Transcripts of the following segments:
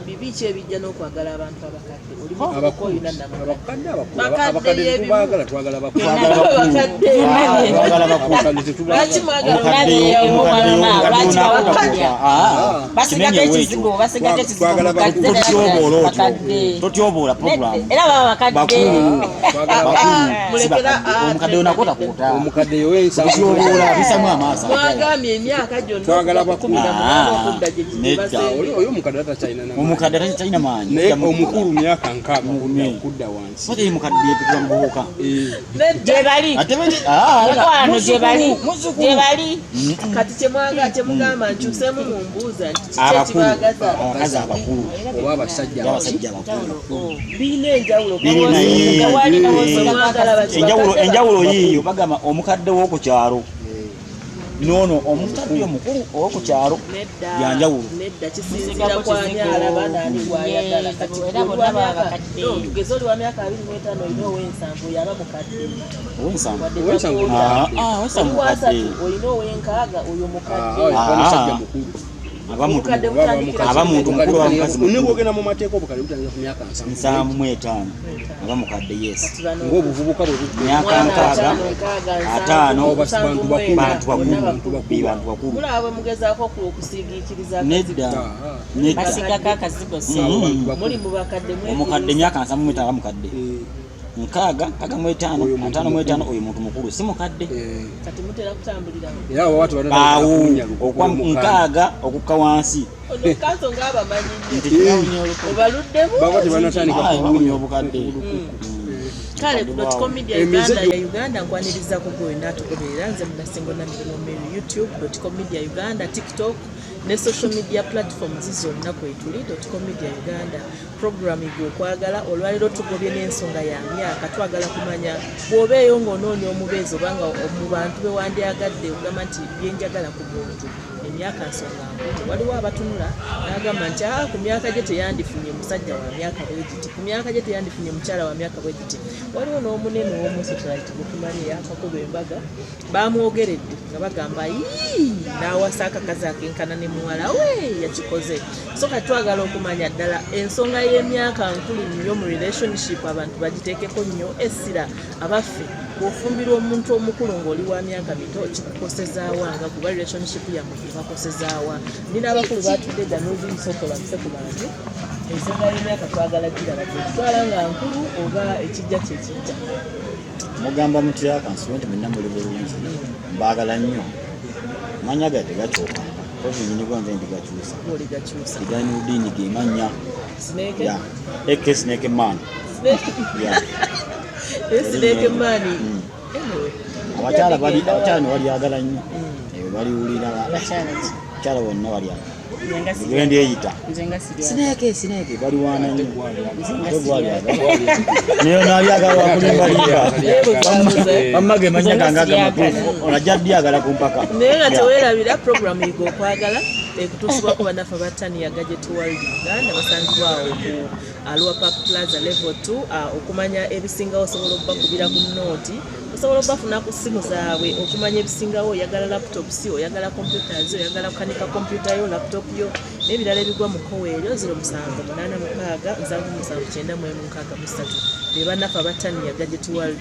Bibi ki ebijja n'okwagala abantu abakadde? Oli muvubuka, olina namukadde. Abakadde abakulu. Bakadde Abakadde y'ebimu. tetubaagala, twagala bakulu. Twagala bakulu. Bakadde. Twagala bakulu. Abakadde tetubaagala. Lwaki mwagala Omukadde omukadde? omukadde Lwaki onaakotakoota. Ah, Basigako kimenyewo ekizigo, ekyo. basigako ekizigo. Twagala Mukadde. bakulu. Totyoboola otyo. Bakadde. Totyoboola program. Era baba bakadde. Bakulu. Twagala Bakulu. Si Mulekera, bakadde. ah, Omukadde onaakotakoota. Omukadde yowensanvu. Totyoboola bisamu amaaso. Mwagambye emyaka gyonna Twagala okuva ku bakulu. 18 okudda gye Nedda. basembera. Oyo omukadde atakyalina na Omukadde talina maanyi. Naye omukulu myaka 60 Mukumi. kudda wansi. Sote ye mukadde yepikira muvubuka. Eh, Nedda. Gye bali. Ate bwe- ah, Mukwano gye bali. muzzukulu. Gye bali. Kati kyemwaga kyemugamba nkyuseemu mu mbuuza nti kiki Abakulu. ekibaagaza? Abakazi abakulu. Oba abasajja. Abasajja abakulu. Birina enjawulo. Birina, eh. Tewali Mwagala baki? Enjawulo Bakadde. Enjawulo yiiyo, bagamba omukadde w'oku kyalo noono omukadde omukulu ow'oku kyalo Nedda. byanjawulo. Nedda, kisinziira Musigako kwani kizigo. alaba naani gwayagala. Kati Era oli bonna wa baba myaka bakadde. No, tugeze oli wa myaka 25, olina ow'ensanvu, oyo aba mukadde. Ow'ensanvu. Wadde Ow'ensanvu. takwogera. Ah, ah, ow'ensanvu Oli wa mukadde. 30, olina ow'enkaaga, oyo mukadde. Ah, oyo musajja Ah. mukulu. Aba muntu Omukadde Oba butandikira Aba muntu mukulu oba mukazi Ne mukulu. bwogenda mu mateeka, obukadde butandika ku myaka 75. 75 aba mukadde, yes. Kati bano Ng'obuvubuka bwe bugenda. Myaka mwana 60, 50, 60, 50, Oba bantu bakulu. 79, Bantu bakulu. bonna bakulu. Be bantu bakulu. Mulaba bwe mugezaako okusiigiikiriza akazigo. Nedda. Ah, Nedda. Basigako akazigo si. Bantu bakulu. Muli mu bakadde. Omukadde myaka 75 aba mukadde. Eh, 60, 65, Oyo muntu 55, oyo muntu mukulu, si mukadde. Eh, Kati mutera kutambuliramu. Era abo batu Awo okwa 60 okukka wansi. Ono kanso ng'abamanyi nnyo. Nti kibawunya oluku- Obaluddemu. Baba tebanatandika Ah, bawunya obukadde. Kale ku dotcom media Emize Uganda ya Uganda, nkwanirizaako gwe wena atugoberera. Nze Munasingo Namirimu Mary. YouTube dotcom media Uganda, TikTok ne social media platforms zonna kwetuli, dotcom media Uganda. Program gwe okwagala olwaleero tugobye n'ensonga ya myaka. Twagala kumanya bw'obeeyo ng'onoonya omubeezi obanga mu bantu be wandyagadde, ogamba nti byenjagala ku muntu, emyaka nsonga nkulu. Waliwo abatunula n'agamba nti aa, ku myaka gye teyandifunye musajja wa myaka bwe giti, ku myaka gye teyandifunye mukyala wa myaka bwe giti. Waliwo n'omunene ow'omusocialite gwetumanyi eyakakuba embaga, bamwogeredde nga bagamba, "Yii, n'awasa akakazi akenkana ne muwala we." Yakikoze. So kati twagala okumanya ddala ensonga y'emyaka nkulu nnyo mu relationship, abantu bagiteekeko nnyo essira? Abaffe, bw'ofumbirwa omuntu omukulu ng'oli wa myaka mito, kikukosezaawa nga kuba relationship yammwe ebakosezaawa? Nina abakulu batudde dda n'ozimusooka olabise ku bantu. Ensonga y'emyaka twagala giraba gyekitwala nga nkulu oba ekijja kyekijja? Mugamba mutya? Kansuube nti mwenna muli bulungi. Mbaagala nnyo. Manya gaye tegakyukanga, kozi nyini gwa nze ndigakyusa. Oligakyusa. Iganudini ge mannya. Snake. Ya ek snake man. Snake. Ya. Snake man. Anyway, Abakyala bali, abakyala ne balyagala nnyo. Ebyo baliwulira. Abakyala ki? Abakyala bonna balyagala. Nze nga sirya. Gwe ndyeyita. Nze nga sirya. Snake, snake baliwaana nnyo. Nze nga Ate sirya. gwalyagala naye nalyagala wakulimbalimba. Bamma ge mannya gange agamatuufu, onajja dyagala ku mpaka. Naye nga teweerabira, program Yiga Okwagala ekutuusibwako bannaffe aba Tania Gadget World Uganda, basangibwa awo ku Arua Park Plaza level 2. Okumanya ebisingawo osobola okubakubira ku nooti, osobola okubafuna ku ssimu zaabwe okumanya ebisingawo. Oyagala laptops, oyagala computers, oyagala kukanika computer yo, laptop yo n'ebirala ebigwa mu kkowa eryo, 0786 77 91 63. Be bannaffe aba Tania Gadget World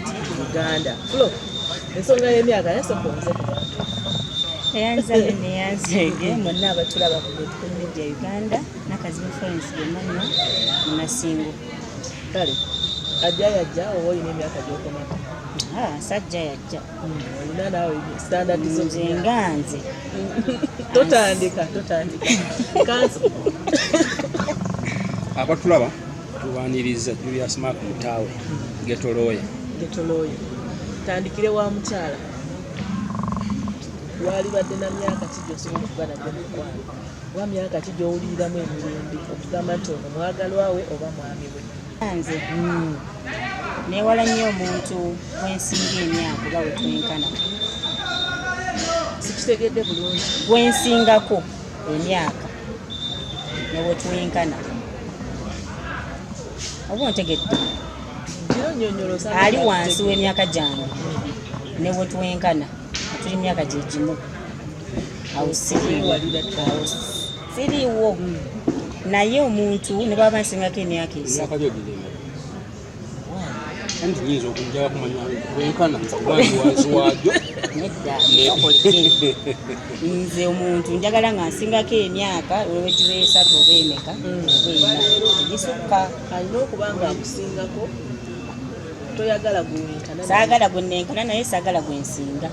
Uganda. Flo, ensonga y'emyaka nasooka obuze ku bantu. Eyanzame neyanzeege mwonna abatulaba ku Dotcom Media Uganda. Nakazibu Florence gemannya, Munasingo. Kale ajja yajja oba olina emyaka gyokomako? Ah, sajja yajja. Olina naawe standard zo. Nze nga nze. Totandika, totandika kanso. Abatulaba tubaniriza. Julius Mark Mutaawe, ghetto lawyer. Ghetto lawyer, tandikire wa mukyala. Wali badde na myaka ki gyosobola okuba nagyo mukwano, oba myaka ki gyowuliriramu emirembe okugamba nti ono mwagalwa we oba mwami we? Nze neewala nnyo omuntu gwensinga emyaka oba wetwenkana. Sikitegedde bulungi. Gwensingako emyaka newetwenkana, oba ontegedde? Gira onnyonnyola osanga Ali wansi nakutegeera. w'emyaka gyange newetwenkana, tuli myaka gyegimu, awo siriiwo. Weewalira ddala. Awo siriiwo. Naye omuntu ne bwaba nsingako emyaka 3, Emyaka gyo giri emeka? Anti nyinza okunjala kumanya wenkana oba ndi wansi waagyo. Nedda, tokoleke. Nze omuntu njagala nga nsingako emyaka olwegiba 3 oba emeka oba 4, tegisukka. Alina okuba nga akusingako, toyagala gwewenkana naye. Saagala gwe nenkana naye, saagala gwe nsinga.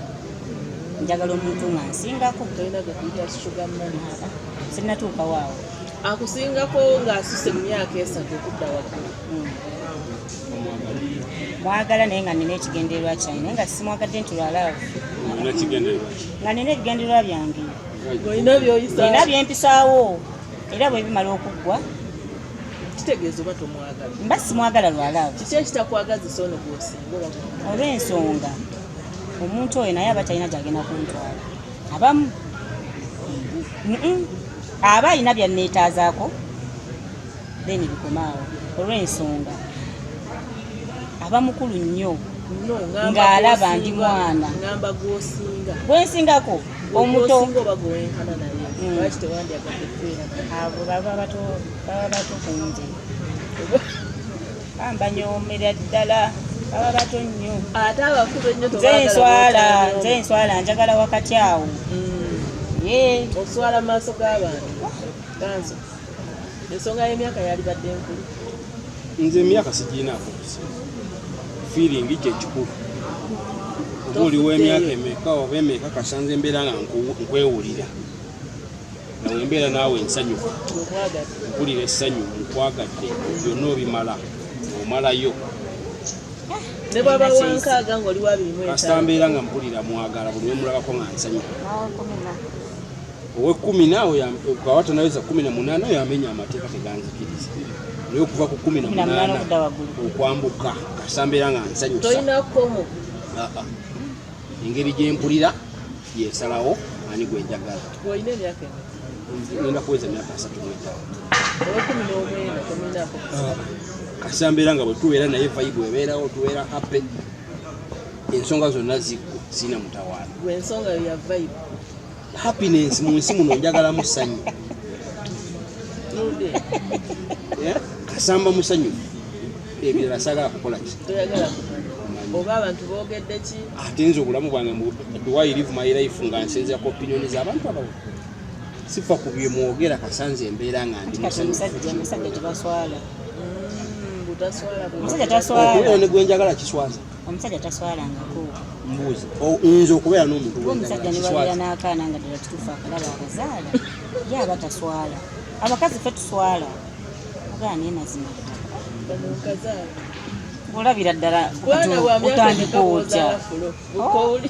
Njagala omuntu nga nsingako. Tolina gwe kuyita sugar mummy? Sinnatuukawo awo. Akusingako ng'asuse mu myaka 3 okudda waggulu. Mwagala, naye nga nina ekigendererwa kyange, naye nga simwagadde nti lwa love. Olina kigendererwa ki? Nga nina ebigendererwa byange. Olina byoyisa? Nina byempisaawo, era bwe bimala okuggwa. Kitegeeza oba tomwagala? Mba simwagala lwa love. Kiki ekitakwagazisa ono gwosinga oba gwe? Olw'ensonga omuntu oyo naye aba talina gyagenda kuntwala. Abamu aba alina byanneetaazaako, then bikomaawo. Olw'ensonga aba mukulu nnyo. No, ngamba Ng'alaba ndi gw'osinga- mwana. Ngamba gwosinga. Gwensingako omuto. Gwosinga oba gwewenkana naye, lwaki tewandyagadde kubeera naye? Abo baba bato, baba bato ku nze, bambanyomera ddala, baba bato nnyo. Ate abakulu ennyo Nze tobaagala? nswala, Bw'otanyooma. nze nswala, njagala wakati awo. Ye. Oswala mu maaso g'abantu. Kanso, ensonga y'emyaka yalibadde nkulu? Nze emyaka sigiinaako buzibu, feeling kyekikulu. Oba oliwo emyaka emeka oba emeka, kasanze embeera nga nkwewulira nga wembeera naawe nsanyuka. Omwagadde. Mpulira essanyu, nkwagadde, byonna obimala, omalayo. Ne bwaba wankaaga ng'oli wa 25? Kasita mbeera nga mpulira mwagala, buli wemulabako nga nsanyuka. Owekumi naawe bwaba tanaweza 18, oyo amenya amateeka, teganzikiriza. Naye okuva ku kumi na 18 munaana okudda waggulu. okwambuka, kasita mbeera nga nsanyusa. Tolina kkomo? Ah, ah. Engeri gyempulira yesalawo ani gwenjagala. Olina emyaka emeka? Ngenda kuweza emyaka 35. Owe-19 tomulinako? Kasita mbeera nga bwe tubeera naye vibe ebeerawo, tubeera happy, ensonga zonna ziggwa, sirina mutawaana. Gwe ensonga yo ya vibe? Happiness mu nsi muno njagalamu ssanyu. Nudde. Eh, kasamba musanyufu, ebirala saagala kukola ki? Toyagala kumanya oba abantu boogedde ki? Ate nze obulamu bwange do I live my life nga nsinzira ku opinion z'abantu abalala? Sifa ku bye mwogera, kasanze embeera nga ndi Kati musanyufu. omusajja tebaswala. Butaswala. Omusajja Okubeera taswala. ne gwenjagala kiswaza? Omusajja taswalangako. Mbuuza. Nze okubeera n'omuntu Oba gwenjagala omusajja ne babeera kiswaza? n'akaana nga ddala kituufu akalaba akazaala, ye aba taswala. Abakazi ffe tuswala, ogaa naye mazima ddala Kazaala. olabira ddala. Bwana bwa myaka Otandika emeka otya? bw'ozaala fulo bukooli?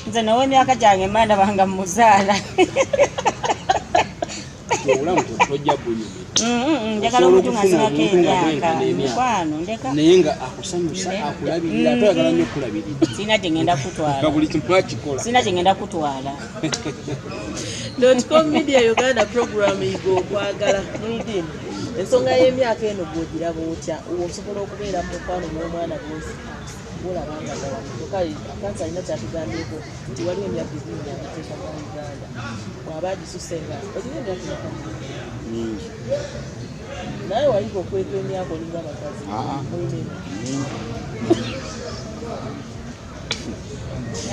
Nze nawe emyaka gyange mba ndabanga muzaala. Kati obulamu tojja bunyumira. Njagala Osobola omuntu nga okufuna nsinako omuntu nga emyaka. mwenkana emyaka. Mukwano, ndeka. Naye nga akusanyusa, akulabirira, ate oyagala nnyo okulabirira. Sirina gye ngenda kutwala. Nga buli kimu akikola. Sirina gye ngenda kutwala. Dotcom Media Uganda, program Yiga Okwagala. Nurdin, ensonga y'emyaka eno gwogiraba otya? Osobola okubeera mu mukwano n'omwana bwosi gwolaba nga ddala muto? Kale kansa alina kyatugambyeko nti waliwo emyaka egimenya amateeka ga Uganda bw'aba agisuse. Nga olina emyaka emeka? Mingi. Naye wayiga okweka emyaka, olinga abakazi. Ah. Olina emyaka? Mingi.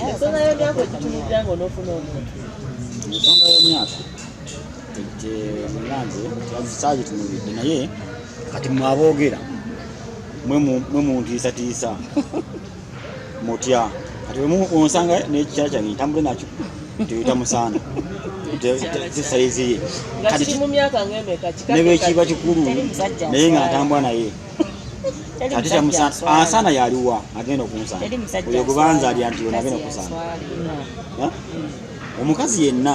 Ensonga y'emyaka ogitunulira nga onoofuna omuntu? Ensonga y'emyaka nanze saagitunulidde, naye kati mwe aboogera mwe muntiisatiisa mutya? Kati onsanga n'ekikyala kyange ntambule nakyo, teyita musaana size ye. Nga Kati kiri mu myaka ng'emeka? ne bwekiba kikulu, Teri musajja naye nga aswala. ntambula naye. Teri Ate musajja kyamusaana aswala. ansaana yaliwa agenda okunsaana? Teri musajja Oyo gubanza aswala. alya nti ono agenda Mukazi okusaana. yaswala. Ha? Omukazi yenna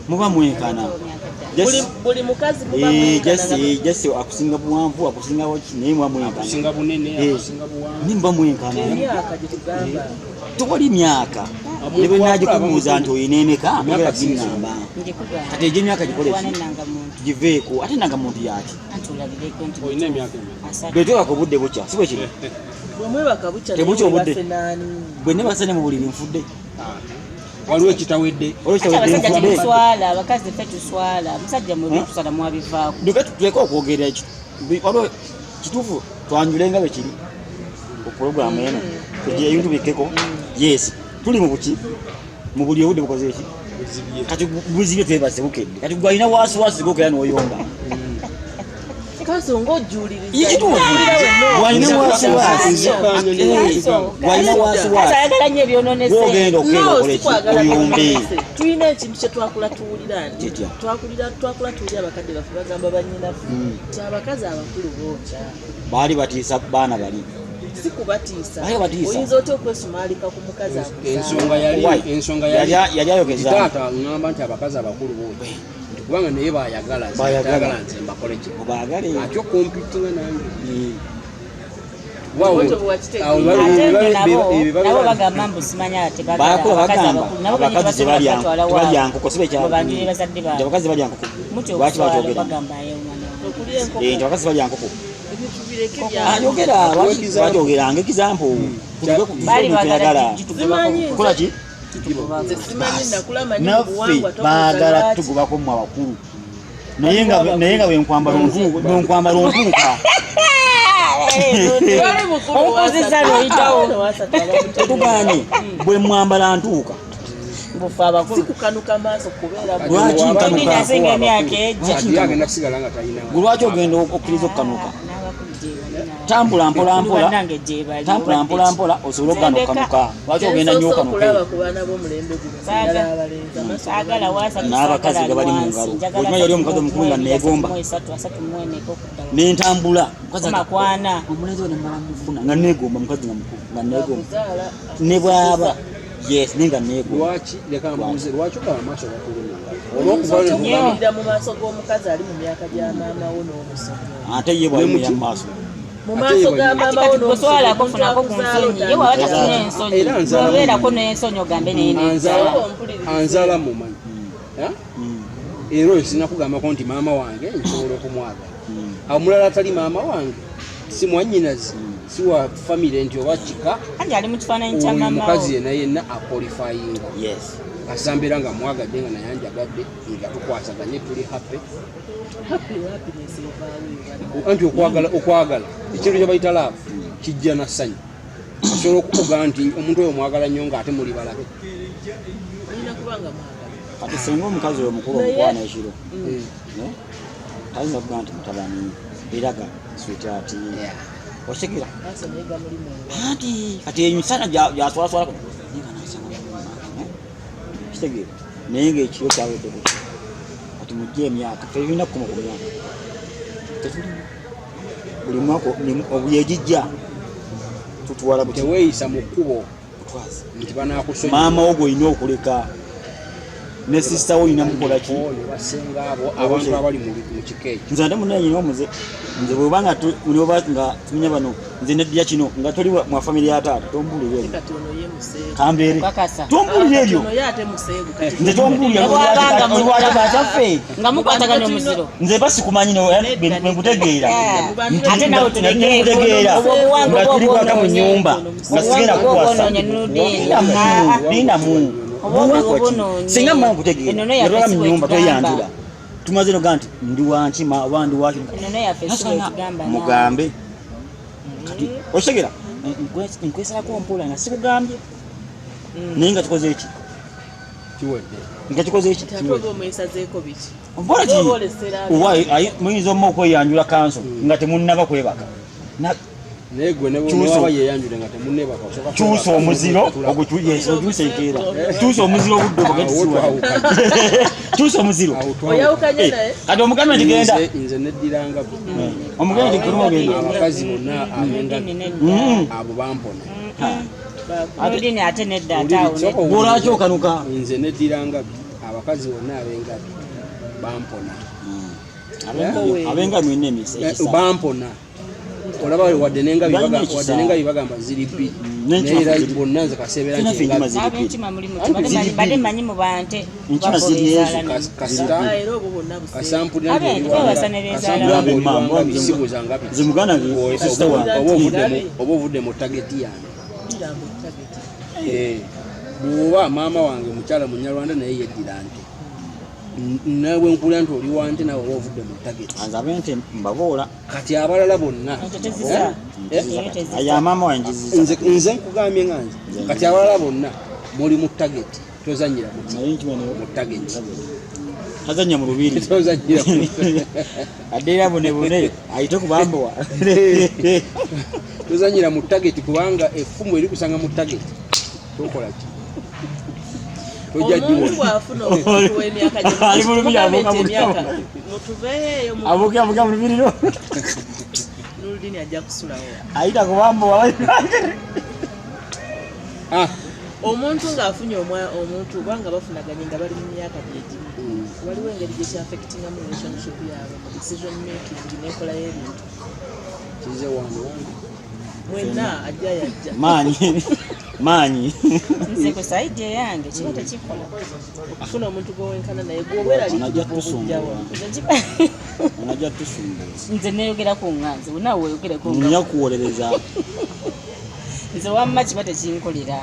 muba mwenkana. Buli mukazi muba Eh, mwenkana just akusinga buwanvu, akusinga ki, naye muba mwenkana. Akusinga bunene? Eh. Akusinga buwanvu? Naye muba mwenkana. Emyaka gye tugamba. Tewali myaka. Omuntu Ne bwe nagikubuuza wakula nti oyina emeka, Emyaka ogera si giŋŋamba. Njikugamba. Kati egyo emyaka gikole Wana ki? ennangamuntu. Giveeko. Ate nangamuntu yaki? Anti olabireko nti Olina emyaka emeka? 30. Bwe twebaka obudde bukya, si bwe kiri? Bwe mwebaka bukya, naye Tebukya obudde. webase naani? Bwe nebasa ne mu buliri nfudde. Ah. Waliwo ekitawedde. Ate abasajja temuswala, abakazi ffe tuswala. Musajja mwe tusala mwabivaako. Tuleke okwogera ekyo. Waliwo kituufu, twanjule nga bwe kiri ku pulogulaamu eno, tugye ebintu bikkeko. Yes, tuli mu buki, mu buli obudde bukoze eki. Buzibye. Kati buzibye, twebaze bukedde. Kati gwe alina wasiwasi gokera n'oyomba. Kaso ng'ojjuuliriza. Ye kituufu, gwalina wasiwasi, gwalina Kaso wasiwasi ayagala nnyo ebyononese. gwogenda okukera No, okola si eki, kwagala oyombe. byononese. Tulina ekintu kye twakula tuwulira nti Kitya? twakula tuwulira abakadde baffe bagamba bannyinaffe nti abakazi abakulu bookya. Baali batiisa baana bali. Si kubatiisa. Baali batiisa. Oyinza otya okwesumaalika ku mukazi akuzaala? Ensonga yali Why? Ensonga yali Yali ayogeza. Taata ŋŋamba nti abakazi abakulu bookya, nti kubanga naye bayagala, nze Bayagala. tayagala nze mbakole ki? Obaagale. Atyo competinga nange. Bwotyo bwe wakitegeera. Ate nno nabo bagamba mbu simanya tebagala Bakula abakazi bagamba abakulu nabo bennyini abakazi tebasobola tebalya kubatwala tebalya waabwe. nkoko, si bekya Ngo banjulire bazadde nti baabwe. abakazi balya nkoko. Mutya Lwaki okuswala bakyogera? bagamba aye omwana wange. Okulya enkoko. Eh, nti abakazi balya nkoko. Ebintu bireke bya Ayogera lwaki lwaki example? Baali baagala Tuyagala Simanyi nze- kola ki? gitugobako. Nze simanyi, nakula manyi mu Naffe buwangwa tobuuza baagala lwaki. tugobako mmwe abakulu, naye nga bwenkwambala ontuuka. Tewali mukulu Okuzisa wasatu. n'oyitawo. Wasatu aba muto. Tetuganye, bwe mwambala ntuuka. Bufe abakulu. Si kukanuka maaso kubeera Kati Lwaki bw'aba nkanuka? Tulina asinga emyaka ejja. Kati ye agenda kusigala nga talina. Gwe lwaki ogenda okkiriza okukanuka? N'abakulu gye bali. Tambula mpola mpola. Bannange gye bali. Tambula mpola mpola osobole okugana okukanuka. Lwaki ogenda nnyo Nsoose okanuke? okulaba ku baana b'omulembe guno, naddala abalenzi, amaaso Saagala wasatu. N'abakazi Saagala nga bali mu wansi. ngalo. Njagala Okimanyi yali omukazi omukulu nga neegomba. 33, 34 okudda wansi. Nentambula Omukazi Kumakwana. Omulenzi ono mmala mufuna nga neegomba mukazi nga mukulu nga neegomba. Akuzaala. Ne bwaba yes, naye nga neegomba. Lwaki, leka mbuuze, lwaki ogaba amaaso gakuluma? Oyinza Olwokuba otya okuyimirira mu maaso g'omukazi ali mu myaka gya maama wo n'omusonyiwa? Ate ye bwayimira mu maaso. Mu maaso ga Ati maama wo kati gwe swalako n'omusonyiwa, funako ku akuzaala nsonyi. Ye waba otandika. tafuna ensonyi. Era nzala Bw'obeerako n'ensonyi ogambe naye Anzaala. nedda. Anzaala mumanyi. Ha? Era oyo sinakugambako nti maama wange nsobola okumwagala. Omulala atali maama wange, si mwannyinazi, si wa famire nti oba kika. Anti ali mu kifaananyi kya Oyo maama wo. mukazi yenna yenna aqualifyinga. Yes. Kasita mbeera nga mwagadde, nga naye anjagadde, nga tukwasaganye, tuli happy. Happy, happiness evaawo ebadde. Anti okwagala ekintu kye bayita love kijja na ssanyu. Osobola okukuga nti omuntu oyo mwagala nnyo ng'ate muli balabe. Olina kuba nga mwagala. Kati singa omukazi oyo mukulu omukwana ekiro, eh, tayinza kuga nti mutabani eraga sweetheart, okitegera? Maaso naye gamuli mu ngalo. Anti kati emisana gyaswalaswala naye nga nasanga, eh? Kitegeera, naye ngaekiro kyawedde buki. Kati mujje emyaka, tetulina kukoma ku myaka, tetulina buli mwaka yegijja tutwala buki. Teweeyisa mu kkubo Kutwaza nti banaakusonyiwa. Maama wo gwolina okuleka ne sisita wo olina mukola ki? Ne basenga abo abantu abali mu kika ekyo. Nze ate munaye nyina omuze, nze bweba nga noba nga tumenya bano, nze neddya kino nga toli mwa famire ya taata, tombuulira ebyo. Kati ono ye museegu. Kambeere. Okakasa. Tombuulira Kati ebyo. ono ye ate museegu kati. Nze tombuulira. Ne bw'abanga Olwaki nga mukwataganya omuziro. Nze ba sikumanyi bwenkutegeera. Ate nawe tuleke. Nkutegeera Obwo obuwangwa nga tuli bwo waka mu obwonoonye. nyumba nga sigenda Obuwangwa bwo kukwasa. obwonoonye nudini. Lindamu, lindamu. Obuwangwa Buwangwa ki? bwonoonye. Singa mma nkutegeera Ennono yaffe nga twala si mu nyumba bwetugamba. tweyanjula, tumaze noga nti ndi wankima oba ndi waki. Ennono yaffe si bwetugamba naawe. Mugambe kati okitegera, nkwesalako mpola nga sikugambye, naye nga kikoze eki? Kiwedde. Nga kikoze eki? Ate oba omwesazeeko biki? Mpola ki? Oba olesera Oba muyinza omu okweyanjula kanso nga temunnaba kwebaka. Naye gwe newaba yeyanjule nga temunneebaka, osooka Kyusa kwebaka. omuziro ogwo, yes, okyusa enkeera, kyusa omuziro obudde obwo. Awo twawukanye. Kyusa omuziro. Awo twawukanye. Oyawukanye Eh, naye. Kati omugambe nti genda. Nze neddiranga Omugambe nti kuluma ogenda. abakazi bonna abengabi. Nudini nedda. Abo bampona. Nudini ate nedda, ate awo nedda. Bwolwaki okanuka? Nze neddiranga abakazi bonna abengabi bampona. Abengabi mulina emisa Eh, ekisa. Bampona. Olaba wadde nengabi Balina ekisa. wadde nengabi bagamba ziri bbiri, N'enkima naye era ziri- bonna nze kasebeera Fena nti ffe enkima engabi. ziri bbiri. N'abenkima muli muti. Anti Badde ziri badde bbiri. manyi mu bante. Enkima ziri Babobezaala ezo. Kasita Ah, era obwo bonna buseegu. kasampulira nti Abe, oli twewasa wanga- ne beezaala. kasampulira nti oli Mama, wangabi, nze- sibuza ngabi. Nze muganda wange, sister wange. Oba ovudde mu tageti yange. Birambo target. Eh, Bw'oba maama wange mukyala Munyarwanda, naye yeddira nte. Nawe nkulira nti oli wante, nawe oba ovudde mu target. Nze abente mbaboola. Kati abalala bonna Ente tezisa. Eh? Eyo tezisa. Aya maama wange ngiziza. Nze nkugambye nga nze, kati abalala bonna muli mu target, tozanyira muti Naye nkimanyi mu target. Tazannya mu lubiri. Tozanyira mu Addeera bune bune ayite ku bambowa. Tozanyira mu target, kubanga effumu erikusanga mu target tokola ki, tojja Omuntu giwona. bw'afuna omuntu w'emyaka Ali mu lubiri mugambe abuuka nti emyaka mu- mutuveeyo mu Abuuke abuuke mu lubiri lwo. Nuludini ajja kusulawo. Ayita ku bambowa. Ah, Omuntu ng'afunye omuntu oba nga bafunaganye nga bali mu myaka gyegimu, waliwo engeri gyekyaffectingamu relationship yaabwe mu decision making n'enkola y'ebintu? Kize wano wange. Mwenna ajja yajja. Maanyi. Maanyi. Nze ku side eyange kiba tekikola. Okufuna omuntu gwewenkana naye gwoweraliikirivu Onajja obujjawo. Nze kiba Onajja tusumbuwa. Nze neyogerako nga nze, naawe weyogereko nga Nja kuwolereza. Nze wamma kiba tekinkolera,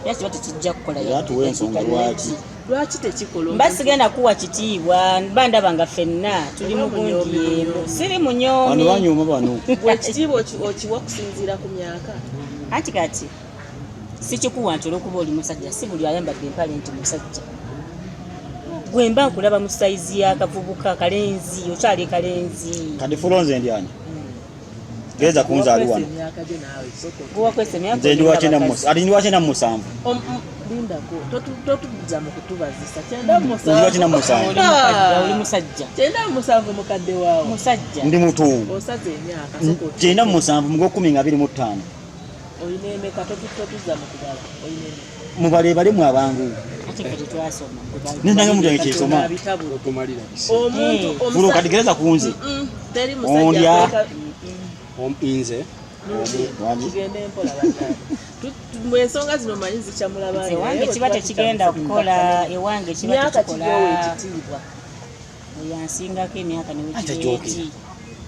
era kiba tekijja kukola. Era tuwe ensonga lwaki. Lwaki tekikola? Mba sigenda kuwa kitiibwa, mba ndaba nga ffenna tuli mu gundi emu, siri Bano munyoomi. banyooma bano. Gwe ekitiibwa okiwa kusinziira ku myaka? Anti kati sikikuwa nti olwokuba oli musajja, si buli ayambadde empale nti musajja. Gwe mba nkulaba mu sayizi y'akavubuka kalenzi, okyali kalenzi. Kati fulo nze ndyani. Geza kunzaali Wakwesa wano. emyaka gyo naawe soko. Gwewakwesa emyaka Nze ndi wa olinga abakazi. 97, ati ndi wa 97. Lindako, totudza mu kutubazisa 97. Ndi wa 97. Oli mukadde, oli musajja. 97, mukadde waawo. Musajja. Ndi muto. Osaze emyaka, soko. 97 mu gw'ekumi nga 25. Olina emeka? Totuzza mu kubala, olina emeka? Mubalebale mu abangu. Ate ffe tetwasoma. Nenange omuntu yange kyesoma. Katonda abitabula. Otumalira biseera. Omuntu Fulo kati gereza ku nze. Teri musajja Ondya. Nze Wangi. Tugende mpola bannange. Mu ensonga zino manyi zikyamula Nze wange kiba tekigenda kukola, ewange kiba Myaka tekikola. kigowa ekitiibwa? Oyo ansingako emyaka Ate newekibeeki.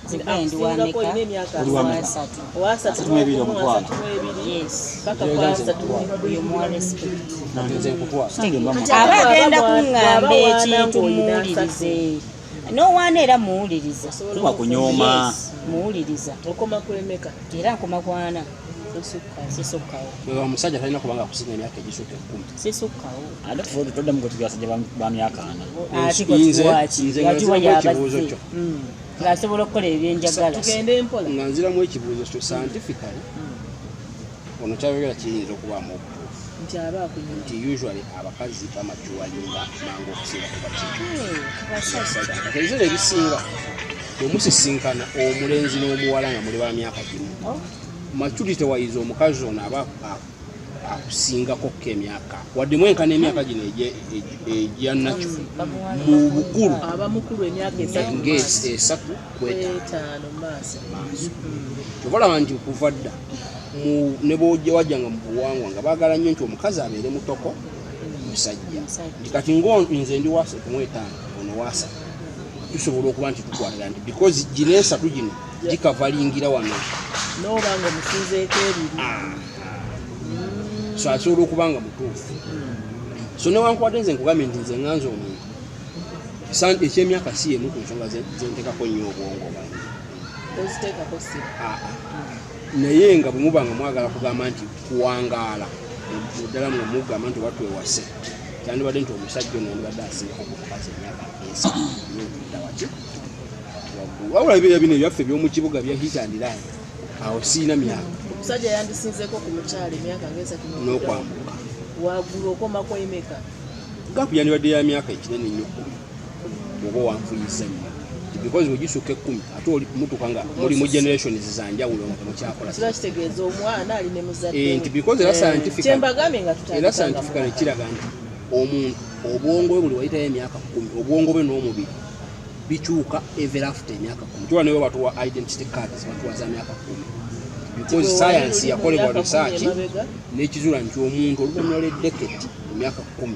Nze gwe ndi Akusingako wameka? olina emyaka Oli wameka? Wasatu. Owasatu. 32 omutwalo. 32. Yes. Paka ku 30. Oyo muwa respect. Nze nkutwala. Nange mba Kati Aba ate agenda bw'aba kuŋŋamba bw'aba waana ekintu ng'olina muwulirize, n'owaana era muwuliriza. Osobola Kuba kunyooma. Yes, muwuliriza. Okoma kulemeka? Era nkoma kwana. Tosukkawo? Sisukkawo. Omusajja talina kubanga akusinga emyaka egisukka 10. Sisukkawo. Ate fulo toddamu kwe basajja ba myaka 40. Ate Nze kati nga atiwa nziramu ekibuuzo yabazze kyo. ng'asobola okukola ebyenjagala. Tugende mpola. Nga nziramu ekibuuzo kyo, scientifically ono kyayogera kiyinza okubaamu obutuufu. Nti aba akunyuma. Nti usually abakazi bamaturewalinga mangu okusinga ku baki Basajja. Kati ebiseera ebisinga bwemusisinkana omulenzi n'omuwala nga muli ba myaka gimu, maturity wise omukazi ono aba akusingako ko emyaka, wadde mwenkana emyaka gino egya nakyo mu bukulu. Aba mukulu emyaka 3 mu maaso. Nga 3 ku 5. 5 mu maaso. Maaso. Kyova olaba nti okuva dda ne bwojja wajjanga mu buwangwa nga baagala nnyo nti omukazi abeere mutoko musajja. Musajja. Nti kati ngo nze ndi wa 35, ono wa 30, tusobola okuba nti tukwatagana nti because gino esatu gino gikavalingira wano. N'oba nga omusinzeeko 2. So asobola okuba nga mutuufu. So newankubadde nze nkugambye nti nze ŋŋanza omuntu ekyemyaka si yemu ku nsonga zentekako nnyo obwongo bwange. Toziteekako ssira. Aa. Naye nga bwe muba nga mwagala kugamba nti kuwangaala ddala, nga mugamba nti watwewase, kyandibadde nti omusajja ono yandibadde asingako ku mukazi emyaka 3 nokudda waki waggulu. Wabula bibeera bino ebyaffe ebyomu kibuga bya hit and run, awo siina myaka. Omusajja yandisinzeeko ku mukyala emyaka nga 3 n'okwambuka. Waggulu okomako emeka? Gap yandibadde ya myaka ekinene nnyo 10 oba owanfuyiza nnyo, because bwegisukka 10 ate oli mutuka nga muli mu generations zanjawulo nga temukyakola. Kiba kitegeeza omwana ali ne muzadde Eh, we. nti because era scientifically Kyembagambye nga tutandika era nga scientifically mulaba. kiraga nti omuntu obwongo bwe buli wayitayo emyaka 10, obwongo bwe n'omubiri bikyuka ever after emyaka 10. Tuba naye batuwa identity cards, batuwa za myaka 10 because Gwe science wali oli mu yakolebwa myaka 10 research emabega. n'ekizuula nti omuntu oluvannyuma lw'edecade, emyaka 10,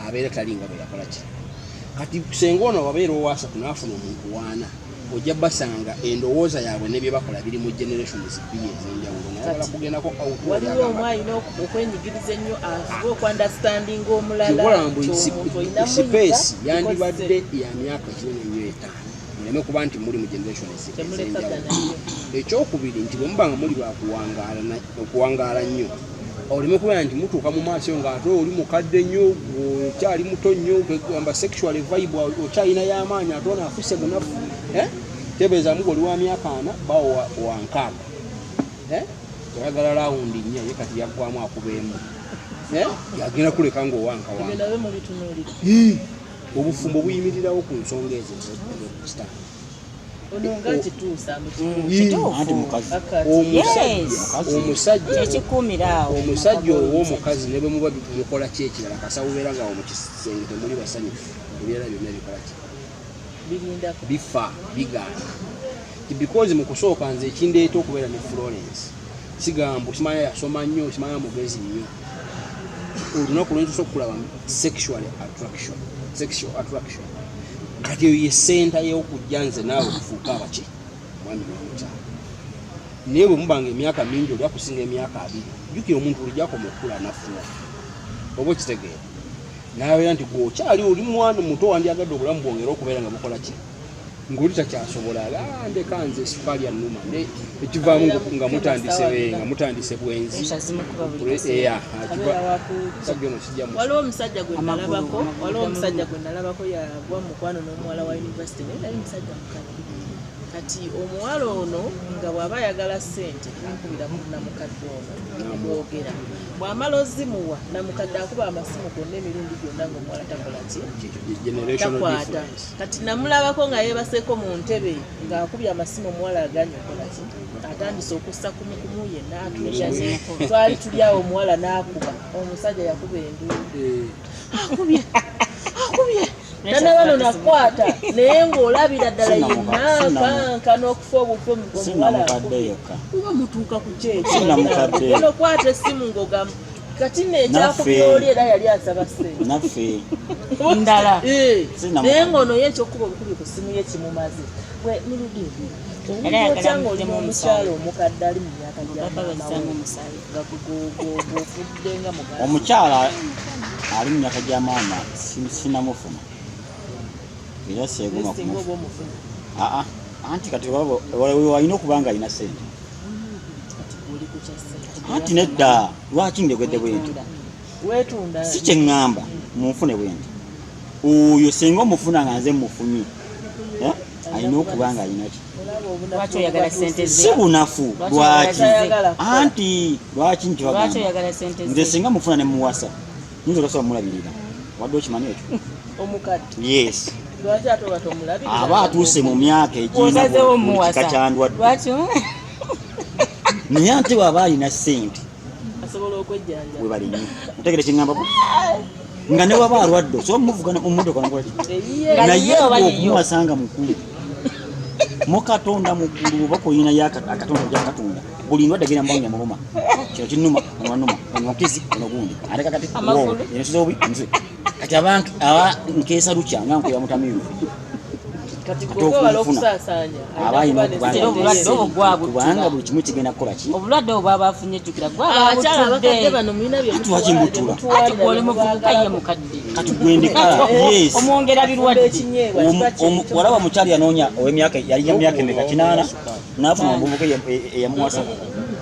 abeera talinga bwe yakola ki. Kati senga ono wabeera owasatu n'afuna omuntu waana Ojja basanga endowooza yaabwe ne bye bakola biri mu generations bbiri ez'enjawulo, naye Kati, bala kugendako out. Waliwo omu alina okwenyigiriza ennyo, afuba okuunderstandinga omulala. Kyobola mbu nti omuntu olina space muyiga, yandibadde ya myaka kinene nnyo 5, muleme kuba nti muli mu generations Temulekagana ez'enjawulo. nnyo. Ekyokubiri nti bwe muba nga muli bakuwangaala okuwangaala nnyo, oleme kubeera nti mutuuka mu maaso eyo ng'ate oli mukadde nnyo, okyali muto nnyo, gamba sexual vibe okyalina y'amaanyi, ate ono afuse munafu. Eh? Tebeezamu gwe oli wa myaka 40, bawo wa 60. Eh? Oyagala round 4, ye kati yaggwamu akuba emu. Eh? Yagenda kuleka ng'owanka Ebyo wanka. nabyo mubitunuulira. Obufumbo buyimirirawo ku nsonga ezo ez'okusitaani. Ono nga kituusa mukituusa. Anti mukazi. Akati. Yes. Omusajja Kyekikuumira awo. Omusajja ow'omukazi ne bwe muba mukola ki ekirala, kasawubeera nga mu kisenge temuli basanyufu, ebirala byonna bikola ki? Birindako. Bifa, bigaana. Ti because mu kusooka nze ekindeeta okubeera ne Florence sigambo simanya yasoma nnyo, simanya mugezi nnyo. Olunaku lwentusa okulaba sexual attraction, sexual attraction, kati eyo ye center y'okujja nze naawe tufuuke abaki, omwami n'omukyala. Naye bwe mubanga emyaka mingi, oli akusinga emyaka 20, jjukira omuntu bulijjo akoma okukula anafuwa, oba okitegeera, nabeera nti gwe okyali oli mwana muto, wandyagadde obulamu bwongere okubeera nga bukola ki, ng'oli takyasobola. "Ah, ndeka nze, sukaali annuma." Ne ekivaamu nga mutandise bwenzi. Pressure zimukuba buli kaseera. Abeera Musajja ono sijja Waliwo omusajja gwe Amagulu, nalabako, amagulu waliwo omusajja gamuluma. gwe nalabako yagwa mu mukwano n'omuwala wa university, naye nali musajja mukadde. Kati omuwala ono nga bw'aba ayagala ssente akubira ku namukadde ono, boogera, bw'amala ozimuwa, namukadde akuba amasimu gonna emirundi gyonna ng'omuwala takola ki? Generational Takwata. difference. Kati namulabako nga yeebaseko mu ntebe ng'akubye amasimu, omuwala aganye okola ki, atandise okussa kumukumu yenna atuuya. Twali tuli awo, omuwala n'akuba, omusajja yakuba enduulu, akubye, akubye, tanaba no nakwata, naye ng'olabira ddala yenna kanka n'okufa obufe. Omuwala Sinamukadde akubye. yekka. Kuba mutuuka ku kyekyo, Sinnamukadde. genda okwata essimu ng'ogamba kati nno ekyakubye Naffe. oli era yali asaba ssente. Naffe. Ndala. Sinnamu- Naye ng'ono ye ekyokuba obukubi ku ssimu ye kimumaze. Gwe Nuludde, Era ayagala otya ng'oli amugggyemu omukyalo omusaayi. omukadde ali mu myaka gya Baba maama bazzaamu we, omusaayi. nga gwofudde nga muganda? Omukyala ali mu myaka gya maama sinamufuna era seegoma Singa kumufuna. oba omufuna? Aa, anti kati walina okuba nga alina sente. Kati oli ku kya ssente. Anti nedda, lwaki njogedde bwe nti? Weetunda. Si kyeŋŋamba munfune bwe nti. Oyo singa omufuna nga nze mufunye, eh, alina okuba nga alina ki? Olaba obunafu Lwaki oyagala ssente ze? Si bunafu. Lwaki Lwaki? oyagala kukola? Anti lwaki Lwaki nkibagamba? oyagala sente Nze ze? singa mufuna ne muwasa, nyinza otasobola mulabirira. Wadde okimanyi ekyo? Omukadde? Yes. Lwaki ate oba tomulabirira? Aba atuuse mu myaka egirina Osazeewo buli kika muwasa. kyandwadde. Lwaki? Naye ate bw'aba alina ssente, Asobola okwejjanja. webale nnyo, otegere kyeŋŋambako, nga ne waba alwadde osobola mumuvuga mumumotoka nokola ki. Eyiye. Nga Naye yiye oba yiyo? okumuwasa nga mukulu, mukatonda muggulu oba kuyinayo akatonda gyakatonda, buli ndwadde genda mubanga muluma, kino kinuma, ono wanuma, ono wakizi, ono gundi ate kakati Amagulu. ensuza obubi ensuza. Kati abantu aba nkeesa lukya nga nkuya mutamiivu. Kati Ate gwe okwewala okumufuna, okusaasaanya, aba alina alina okuba kuba Era obulwadde obwo gwabutula. kubanga buli kimu kigenda kukola ki? Obulwadde obwo bwaba afunye, jjukira Abakyala abakadde gwababutudde. bano mulina bye Ati lwaki mbutula? Ati gwe oli muvubuka, ye mukadde. Kati gwendeka, yes. Omwongera birwadde. Ekinyeebwa kiba kyekyo. Walaba omukyala yanoonya ow'emyaka, yalina myaka emeka, 80, n'afuna omuvubuka eyamuwasa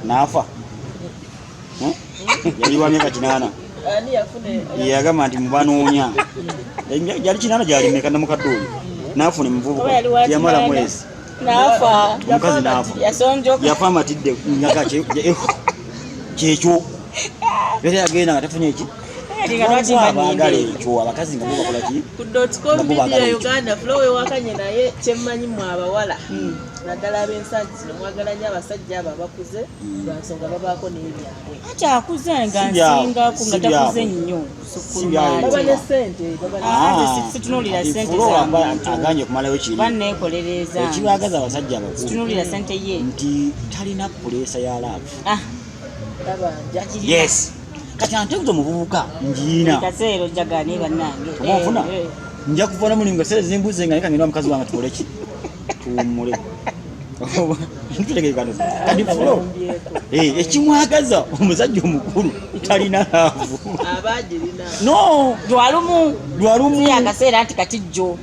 n'afa. Hmm? Yali wa myaka 80. Ani yafuna? Yagamba nti mubanoonya yali 80, gyali meka, namukadde oyo n'afuna Oba yali omuvubuka, wa yamala 80. mwezi, N'afa. omukazi n'afa. Yasonjoka. Yafa amatidde nga kyekyo, era yagenda nga tafunye eki. Nga lwaki Waliwo abaagala mba ekyo, abakazi nga bo bakola ki? Ku dotcom Nabo baagala media ekyo. Uganda, Flo wewakanye, naye kyemmanyi mu abawala naddala ab'ensangi zino mwagala nnyo abasajja abo abakuze lwa nsonga babaako n'ebyabwe. Ati akuze nga Si byabwe, nsingaku nga si takuze byabwe. nnyo. Si byabwe. Baba ne ssente, baba ne Ah, nze Ah, situnuulira kati ssente Flo za aba muntu. aganye okumalayo kiri. Kuba neekolereza. Ekibaagaza abasajja abakulu Situnuulira ssente ye. nti talina pressure ya love. Ah, tabanja. Yes, kati ate nze omuvubuka ngiina. Buli kaseera ojjagala naye bannange. Oba onfuna? Eh, eh. Nja kuva namulingo sere zimbuze nga leka ngenda mukazi wange tukole ki. Tuwummule. Tutegerekano. Kati Flo, ekimwagaza omusajja omukulu talina love. Abagirina. No, Lwalumu. Lwalumu. Si akaseera nti kati jjo.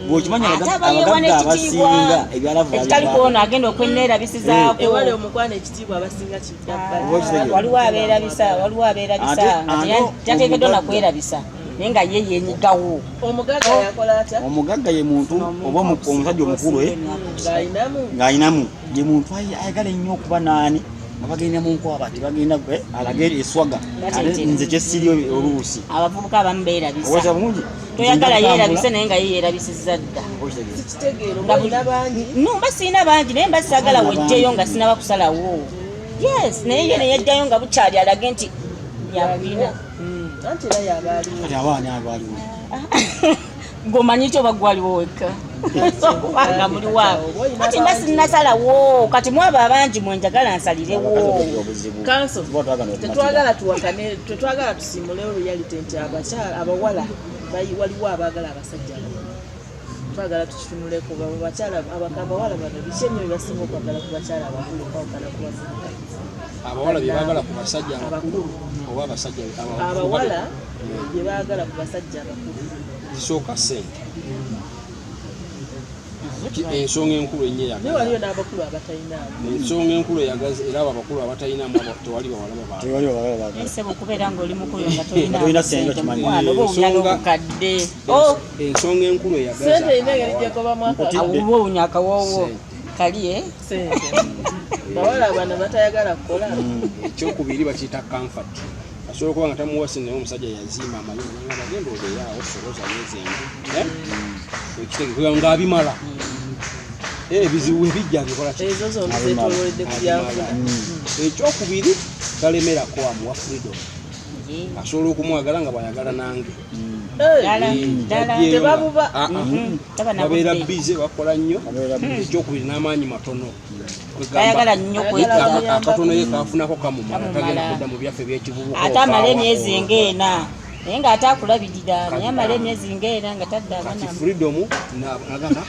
Bw'okimanya Ate abayeewa abagagga n'ekitiibwa abasinga ebya love ekitali babivaako. kwono agenda okweneerabisizaako. Ewali omukwano ekitiibwa abasinga kidda bbali. Oba okitegeera? Waliwo abeerabisa, waliwo abeerabisa Ate- nga ate tateekeddwa omugagga- nakwerabisa naye nga ye yenyigawo. Omugagga yakola atya? Omugagga ye muntu oba omusajja omukulu Ng'alinamu. ng'alinamu ye muntu ayagala ennyo okuba naani nga bagenda mu nkwaba tebagenda alage eswaga ate nze kyesiri oluusi. Abavubuka abamu beerabisa. Oweza bulungi. Toyagala yeerabise naye nga ye yeerabisizza dda. Sikitegeera oba olina bangi. No, mba sirina bangi naye mba saagala wejjeyo nga sinaba kusalawo. Yes, naye ye neyejjayo nga bukyali alage nti yakulina. Anti era yaba aliwo. Kati abaana abaliwo. Ng'omanyi ki oba gwaliwo wekka? Kubanga muliwo awo. Kati mba sinnasalawo, kati mwabo abangi mwe njagala nsalirewo. Kanso, tetwagala tuwakane, tetwagala tusimulewo reality nti abakyala abawala waliwo abaagala abasajja abakulu. Twagala tukitunuleko bakyala abawala bano biki ennyo bye basinga okwagala ku bakyala abakulu okwawukana ku bavubuka? Abawala bye baagala ku basajja abakulu oba abasajja abawala bye baagala ku basajja abakulu. Zisooka ssente. Ensonga enkulu ennyo Naye waliyo n'abakulu abatalinamu. Ensonga enkulu eyagaza era abo abakulu abatalinamu tewali bawala babaagala. Tewali bawala babaagala. Ssebo okubeera ng'oli mukulu nga tolina ssente okimanyi. Mukwano oba owunya n'obukadde. Ensonga enkulu eyagaza. Ssente erina engeri gy'egobamu Oba owunya akawoowo. Kali Ssente. Bawala bano batayagala kukola. Ekyokubiri bakiyita comfort. Asobola okuba nga tamuwa ssente naye omusajja yaziima amanyi nagamba genda obeere awo soloza n'ezenju. Ekitegeeza ng'abimala. Ebizibu ebijja abikola ki? Ezo zombi zeetoololedde ku byanfuna. Ekyokubiri talemerako amuwa freedom. Asobola okumwagala nga bw'ayagala nange. Tebabuba. Babeera bize bakola nnyo. Ekyokubiri n'amaanyi matono. Tayagala nnyo kwetaba. Akatono ye kafunako kamumala tagenda kudda mu byaffe by'ekivubuka. Ate amala emyezi ng'ena naye ng'ate akulabirira naye amala emyezi ng'ena nga tadda. Kati freedom nagamba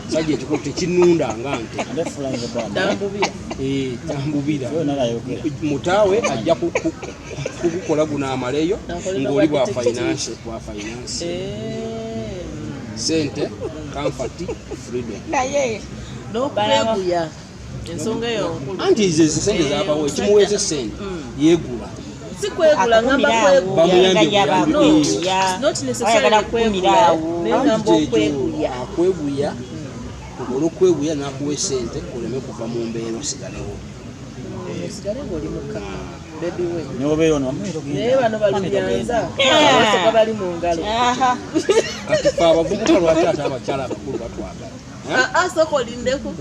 sajja ekikulu tekinnunda nga nte. Tambubira. Mutaawe ajja kugukola guno amaleyo ng'oli bwa finance bwa finance. Sente, comfort, freedom. Naye n'okweguya ensonga eyo nkulu. Anti ze sente zabawo ekimuweesa sente yeegula. Si kwegula ngamba kwegula. Not necessarily kwegula naye ngamba okweguya. Akweguya olw'okweguya n'akuwa esente oleme kuva mu mbeera osigalewo. Osigale ng'oli mukkakkamu baby we. N'obeera ono Naye bano balubyanza abasoka bali mu ngalo. Kati ffe abavubuka lwaki ate abakyala abakulu batwagala? Sooka olindeko.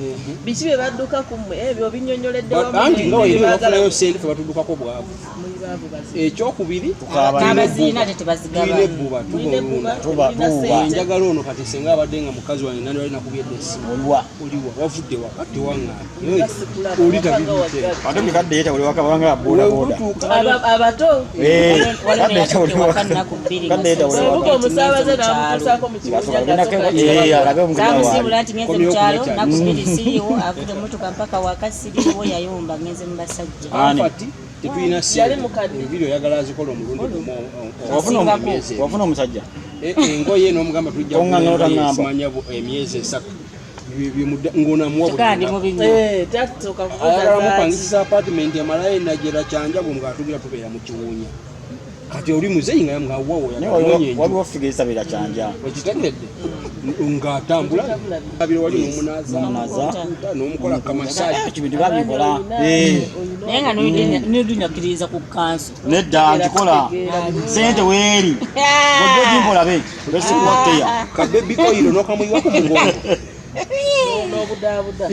Biki bye badduka ku mmwe ebyo binnyonnyoledde wamu. Anti nga waire bafunayo sente ffe batuddukako bwavu. Muli baavu bazibu. Ekyokubiri n'abaziina ate tebazigaba. Tulina ebbuba tuba olunda. Njagala ono kati singa abadde nga mukazi wange nani wali nakubye edda essimu. Oliwa. Oliwa wavudde waka tewaŋŋambye. Oli tabibuute. Ate mikadde yeeta buli waka babanga boda boda. Abato. Waliwo neyatuuka ewaka nnaku bbiri nga Kadde yeeta buli waka. Obuga omusaabaze n'amutuusaako mu kibuga. Zamusiibula nti ngenze mu kyalo nnaku bbiri siriiwo avudde emmotoka mpaka waka siriiwo yayomba ngenze mu basajja. Comfort tetulina Yali sente. mukadde. Enviiri oyagala azikola omulundi gumu Wafuna emyezi ebiri. omusajja. Engoye n'omugamba tujja Toŋŋanga kugula otaŋŋamba. simanya emyezi esatu. Ng'onamuwa buli Kyokka ndi lunaku. mubi nnyo. Tasooka kubuuza Ayagala zaaki. mupangisiza apartment amalayo enajera kyanjagu ng'atugira tubeera mu kiwunya. Kati oli muzeeyi nga ngawawo Naye waliwo figa ezitabeera kyanja. okitegedde ng'atambula abiro wali n'omunaaza N'omunaaza. n'omukola kamasaji. Ekyo bintu babikola. Naye nga n'olunakkiririza ku kanso. Nedda nkikola. Sente weeri. Godde ogimpola be. Besikuwa Kabebi koyiro n'okamuyiwa ku mugongo. N'obudaabuda.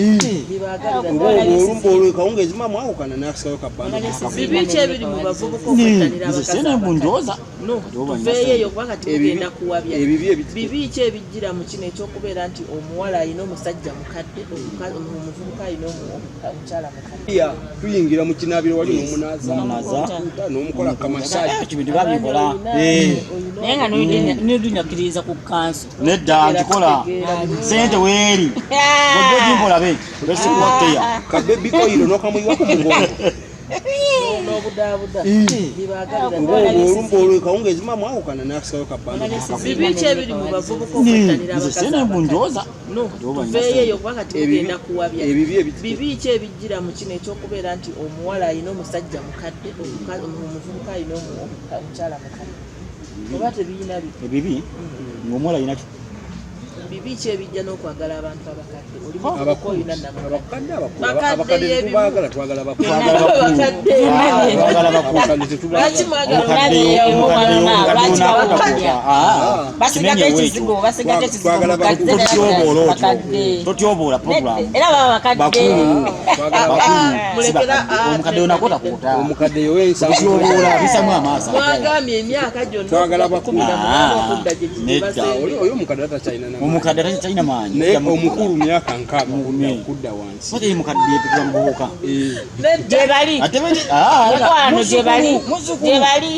Bibaagalira. Olwo olwo kawungeezi maama mwawukana n'asikayo kabanda. Bibi ki ebiri mu bavubuka okwettanira Nze abakazi sente abakadde? mbunjooza. No, tuveeyo eyo kuba kati tugenda kuwabya. Ebibi Bibi ki ebijjira mu kino ekyokubeera nti omuwala alina omusajja mukadde, omuvubuka alina omukyala mukadde? Tuyingira mu kinaabiro wali n'omunaaza N'omunaaza. n'omukola kamasaji. Ekyo bintu babikola. Naye nga n'olunakkiririza ku kanso. Nedda nkikola. Sente weeri. Godde Ate olabe besikuwateya Kabebi oil n'okamuyiwa ku mugongo. N'obudaabuda bibaagalira. Olumba olwo kawungeezi mwawukana n'asikayo kabanda. Bibi ki ebiri mu bavubuka okwettanira Nze abakazi sena abakadde? mbundooza. No, tuveeyo eyo kuba kati mugenda kuwabya. Ebibi Bibi ki ebijjira mu kino ekyokubeera nti omuwala alina omusajja mukadde, omuvubuka alina omukyala mukadde, oba tebiyina bi? Ebibi ng'omuwala alina Bibi ki ebijja n'okwagala abantu abakadde? Oli muvubuka, Abakulu, olina namukadde. abakadde abakulu, Bakadde abakadde y'ebimu. tetubaagala, twagala bakulu. Abakadde. Twagala bakulu. Abakadde tetubaagala. Lwaki mwagala Omukadde omukadde? omukadde Lwaki onaakotakoota basigako ekizigo, basigako ekizigo. Twagala Mukadde. bakulu. Totyoboola otyo. Bakadde. Totyoboola program. Era baba bakadde. Bakulu. Twagala Bakulu si Mulekera, bakadde. Omukadde onakotakoota. Omukadde yowensanvu. Totyoboola bisamu amaaso. Mwagambye emyaka gyonna Twagala okuva ku bakulu. 18 okudda gye Nedda. basembye. Oyo omukadde atakyalina na Omukadde talina maanyi. Naye omukulu myaka 60 Mm. kudda wansi. Sate mukadde yepikira muvubuka. Nedda. Gye bali. Ate bwe Mukwano gye bali, gye bali.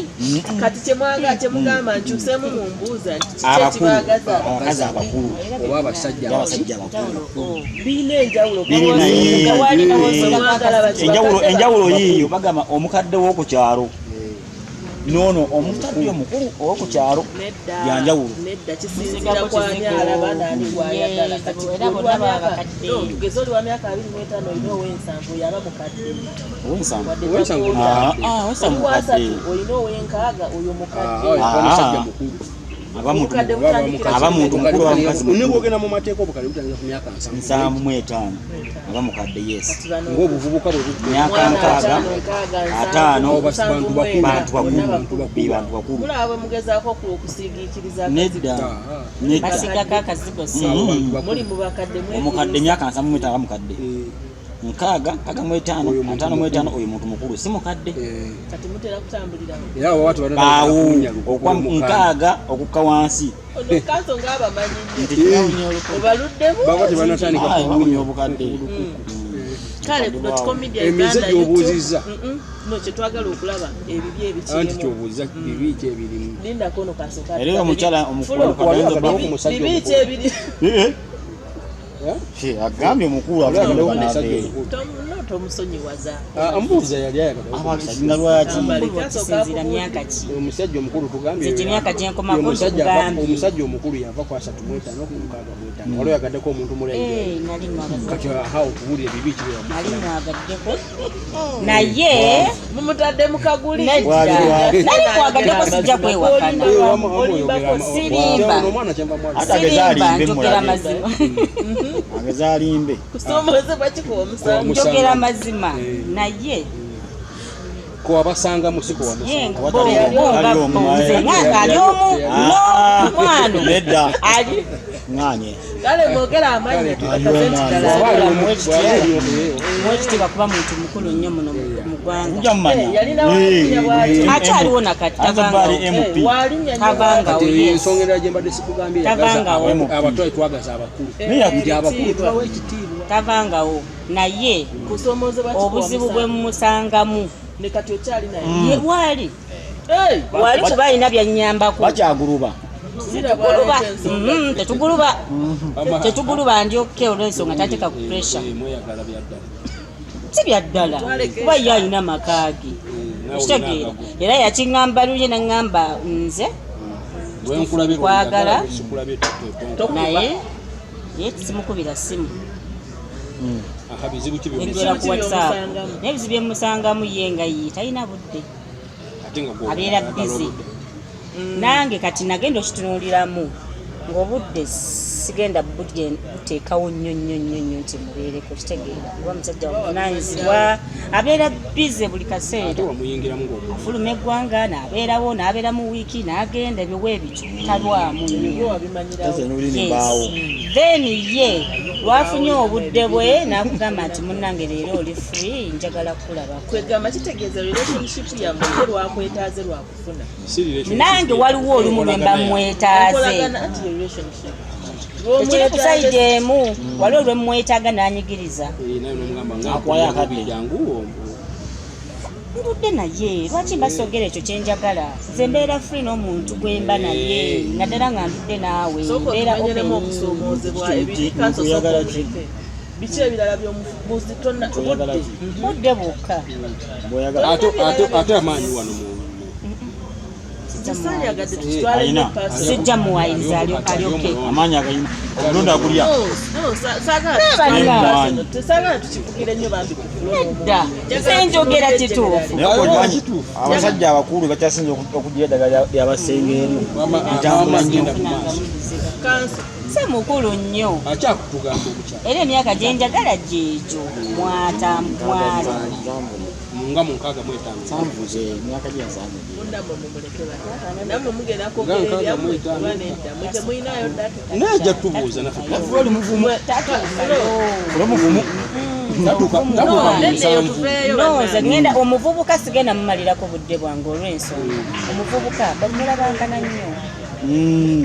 Kati kyemwaga kyemugamba nkyuseemu mumbuuza nti kiki Abakulu, ekibaagaza? Abakazi abakulu. Oba abasajja. Abasajja abakulu. Birina enjawulo. Birina, Mwagala baki? Enjawulo. Bakadde. Enjawulo yiiyo, bagamba omukadde w'oku kyalo noono omukadde omukulu ow'oku kyalo Nedda. byanjawulo. Nedda, kisinziira Musigako kwani kizigo. alaba naani gwayagala. Kati Era oli bonna wa baba myaka- bakadde. No, tugeze oli wa myaka 25, olina ow'ensanvu, oyo aba mukadde. Ow'ensanvu? Wadde Ow'ensanvu. takoola. Ah, ow'ensanvu Oli wa mukadde. 30, olina ow'enkaaga, oyo mukadde. Omusajja mukulu. Aba muntu Obukadde Oba butandikira Aba muntu mukulu, aba mukazi mukulu. Ne bwogenda mu mateeka, obukadde butandika ku myaka 70. 75 aba mukadde, yes. Kati bano Ng'obuvubuka bwe bukula. Myaka mwana 60, 50, 60, 50, 70, Bantu bakulu. Bantu bakulu. bonna bakulu. Be bantu bakulu. Mulaba bwe mugezaako okusiigiikiriza akazigo. Nedda. Ah, Nedda. Basigako akazigo si. Bantu bakulu. Muli mu bakadde. Omukadde emyaka 75 aba mukadde. 60, 65, Oyo muntu 55, oyo muntu mukulu, si mukadde. Kati mutera kutambuliramu. Era abo batu Awo okwa 60 okukka wansi. Ono kanso ng'abamanyi nnyo. Nti kinawunya oluku. Obaluddemu. Baba tebanatandika Ah, kuwunya. bawunya obukadde. Kale ku dot media Emize Uganda, gy'obuuzizza. YouTube. No, kyetwagala okulaba ebibi Anti ebikirimu. kyobuuza bibi ki ebirimu? Lindako ono kasooka. Era omukyala omukulu Fulo, omukadde ayinza Wali obba- ku musajja bibi ki omukulu. ebiri? Eh, Eh? eh, agambye omukulu Wali avudde ku musajja n'abeera. omukulu. No, tomusonyiwaza. Ah, amubuuza yali ayagala Abasajja lwaki? Ambale. Mukulu okusinziira myaka ki? Omusajja omukulu tugambye. Nze emyaka gye nkomako nkugambye. Omusajja omukulu yava ku 35 ku 65, wali oyagaddeko omuntu mulenge? Eh, nali mwagaddeko. Kati aha okuwulira ebibi ki Nali mwagaddeko naye Mumutadde mu kaguli. Nedda. Wali. Nali mwagaddeko, sijja kwewakana. Sirimba. Omwana kyemba mwagala. Ate ageze Sirimba, alimbe njogera mulabe. mazima. Ageze alimbe. Kusoomozebwa kikuwa omusango. Njogera mazima Eh. naye Kowabasangamu si ye kowamusanga. bo Watali bo omu, nga tali omu, bo nze eh. nga ali omu Ah. no mukwano Nedda. ali Ŋŋaanye. Kale mwogere amannya tukakaze nti ddala. Waba Bw'aba ali ali omu, bw'aba ali omu, Muwe ekitiibwa kuba muntu mukulu nnyo muno mu ggwanga. Ojja mumanya. Eh, yalina walinnya bw'atyo. Akyaliwo nakati, Ayinza obba ali tavangawo. MP. Eh, walinnya nnyo. Tavangawo. Kati Yes. ensonga endala gye mbadde sikugambye, yagaza Tavangawo. abatwale, twagaza abakulu. Eh, Nti abakulu ekitiibwa. tubawa ekitiibwa. Tavangawo naye Kusoomozebwa kikuwa obuzibu bwe omusango. mmusangamu. Ne kati okyali naye? Ye waali Hey! waali kuba alina byannyambako. Bakyaguluba. Zira Tetuguluba. bw'aleeta ensonga. Tetuguluba, tetuguluba, ndyokke olw'ensonga tateeka ku pressure. Eh, mweyagala bya ddala. Si bya ddala kuba ye alina amaka ge. Naawe olina Okitegeera? agago. Era yakiŋŋamba lulye naŋŋamba nze Lwenkulabye Kwagala. lwonjagala, sikulabye Tokuba. Naye ye simukubira simu. Aha, bizibu ki Njogera byomusangamu? ku WhatsApp. By'omusangamu? Naye ebizibu byemusangamu ye nga ye talina budde. Ate nga gwe Abeera oyagala busy. obudde. Nange kati nagenda okitunuuliramu ng'obudde sigenda buteekawo nnyo nnyo nnyo nnyo nti mubeereko, kitegeera, kuba musajja wabuvunaanyizibwa, abeera busy buli Ate kaseera. wamuyingiramu ng'omu Afuluma eggwanga n'abeerawo n'abeera mu wiiki n'agenda, ebyo bwebityo talwamu Ebyo nnyo. wabimanyirawo. Yes. Then ye lwafunye obudde bwe n'akugamba nti munnange leero oli free, njagala kukulabako. Kwegamba kitegeeza relationship yammwe ye lwakwetaaze lwakufuna. Si relationship. Nange waliwo olumu lwe mba mwetaaze. Enkolagana anti ye relationship. Tekiri ku sayidi emu, waliwo lwe mwetaaga n'anyigiriza. Eh, naye n'omugamba nga Akwayo nkuwulira akadde. bubi, jangu Ndudde naye lwaki mba soogera ekyo kyenjagala? Nze mbeera free n'omuntu gwe mba naye, naddala nga ndudde naawe, Sooka mbeera otumanyiremu open. okusoomoozebwa Nti- ebiri kanso. nkuyagala Sooka ki? omuleke. Biki ebirala byomubuzi tonna Oyagala budde? ki? Budde bwokka. Bw'oyagala. Ate amaanyi wano mu Sisaalyagadde tukitwale Alina. nnyo personal. Sijja muwayiriza alyoke. Amaanyi agayina obulonda agulya. No, no, saagala Bana. tukitwale personal. Tesaagala tukivugire nnyo bambi ku floor Nedda. n'omuntu. Nze njogera kituufu. Naye okimanyi, Kituufu. abasajja abakulu bakyasinze okugira eddagala lyabasenga eri litambula nnyo. Agenda mu maaso. Kanso. Si mukulu nnyo. Akyakutugamba omukyala Era emyaka gye njagala gyegyo mwata mwata. nga mu 65. Nsanvu ze emyaka gye nsanvu. Munnammwe mumuleke bana. Nammwe mugenda kwogera Nga nkaaga ebyammwe mu etaano. oba nedda. Mwe temulinayo data. Naye ajja tubuuza naffe. Nafe oli muvumu. Tatuukayo. Oli muvumu. Tatuuka mu Nedda eyo 70. tuveeyo No, nze bannange. ngenda omuvubuka sigenda mumalirako budde bwange olw'ensonga. Omuvubuka bamulabankana nnyo.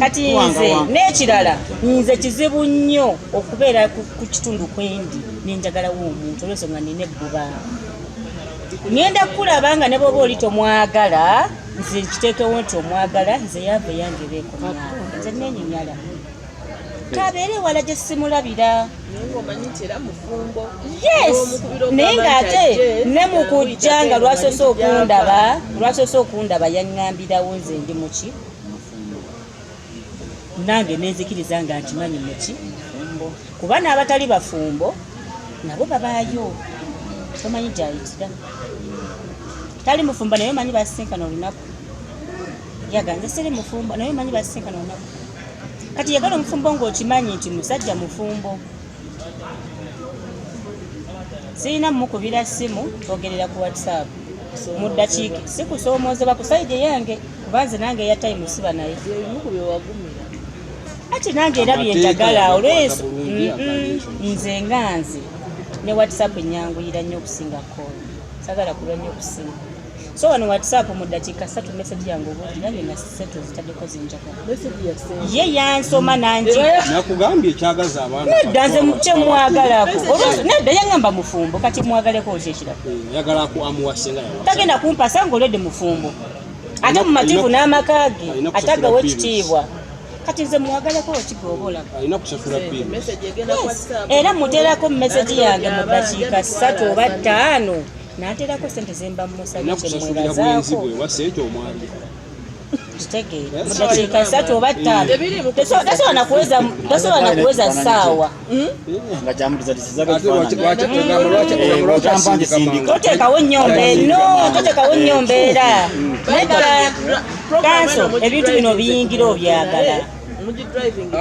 Kati nze n'ekirala nze kizibu nnyo okubeera ku kitundu kwendi nenjagalawo omuntu olw'ensonga nina ebbuba. Ngenda kukulaba nga ne bw'oba oli tomwagala nze nkiteekewo nti omwagala nze yaava eyange beekomyawo nze neenyinyala kabeere ewala gye simulabira. Naye ng'omanyi nti era mufumbo. Yes, N'omukubira ogamba naye nti ng'ate ajje, ne mu kujja nga lwasoose omanyi nti okundaba lwasoose okundaba yaŋŋambirawo nze ndi muki nange nenzikiriza nga nkimanyi muki kuba n'abatali bafumbo nabo babaayo tomanyi gyayitira tali mufumbo naye omanyi basisinkana olunaku yaga nze siri mufumbo naye omanyi basisinkana olunaku kati yagala omufumbo ng'okimanyi nti musajja mufumbo. Sirina mukubira ssimu, twogerera ku WhatsApp mu ddakiika. Si kusoomoozebwa ku side yange kuba nze nange eya time siba naye. Byebimu ku bye wagumira. Ati nange era Amateeka byenjagala yakwata olw'enso bulungi, akageesho. Nze nga nze ne WhatsApp enyanguyira nnyo okusinga call. Sagala kulwa nnyo okusinga. So wano WhatsApp mu ddakiika 3 message yange oba nange nga sente ozitaddeko zenjagala. Message ya ssente. Ye yansoma nangi. Nakugambye ekyagaza abaana. Nedda nze kyemwagalako nedda yaŋŋamba mufumbo kati mwagaleko ki ekirala? Ayagala amuwase nga yawasa. Tagenda kumpasa ng'olwedde mufumbo ate mumativu n'amaka ge Alina ate kusasula agawa bills. ekitiibwa kati nze muwagaleko okigobola. Alina kusasula bills. Message egenda ku WhatsApp. Era muteerako message yange mu ddakiika 3 oba 5 n'ateerako sente zemba musabye. Alina kusasulira bwenzi Kyemwebazaako. bwe wase ekyo omwali. Kitegeera mu ddakiika 3 oba 5 Tebiriimu. Tasobola na kuweza ssaawa. Nga kyamutizatisizaga Ate lwaki Eh, ogamba lwaki lwaki asindika asindika? mangu? Toteekawo nnyo mbeera no toteekawo nnyo mbeera nedda. Kanso ebintu bino biyingira obyagala.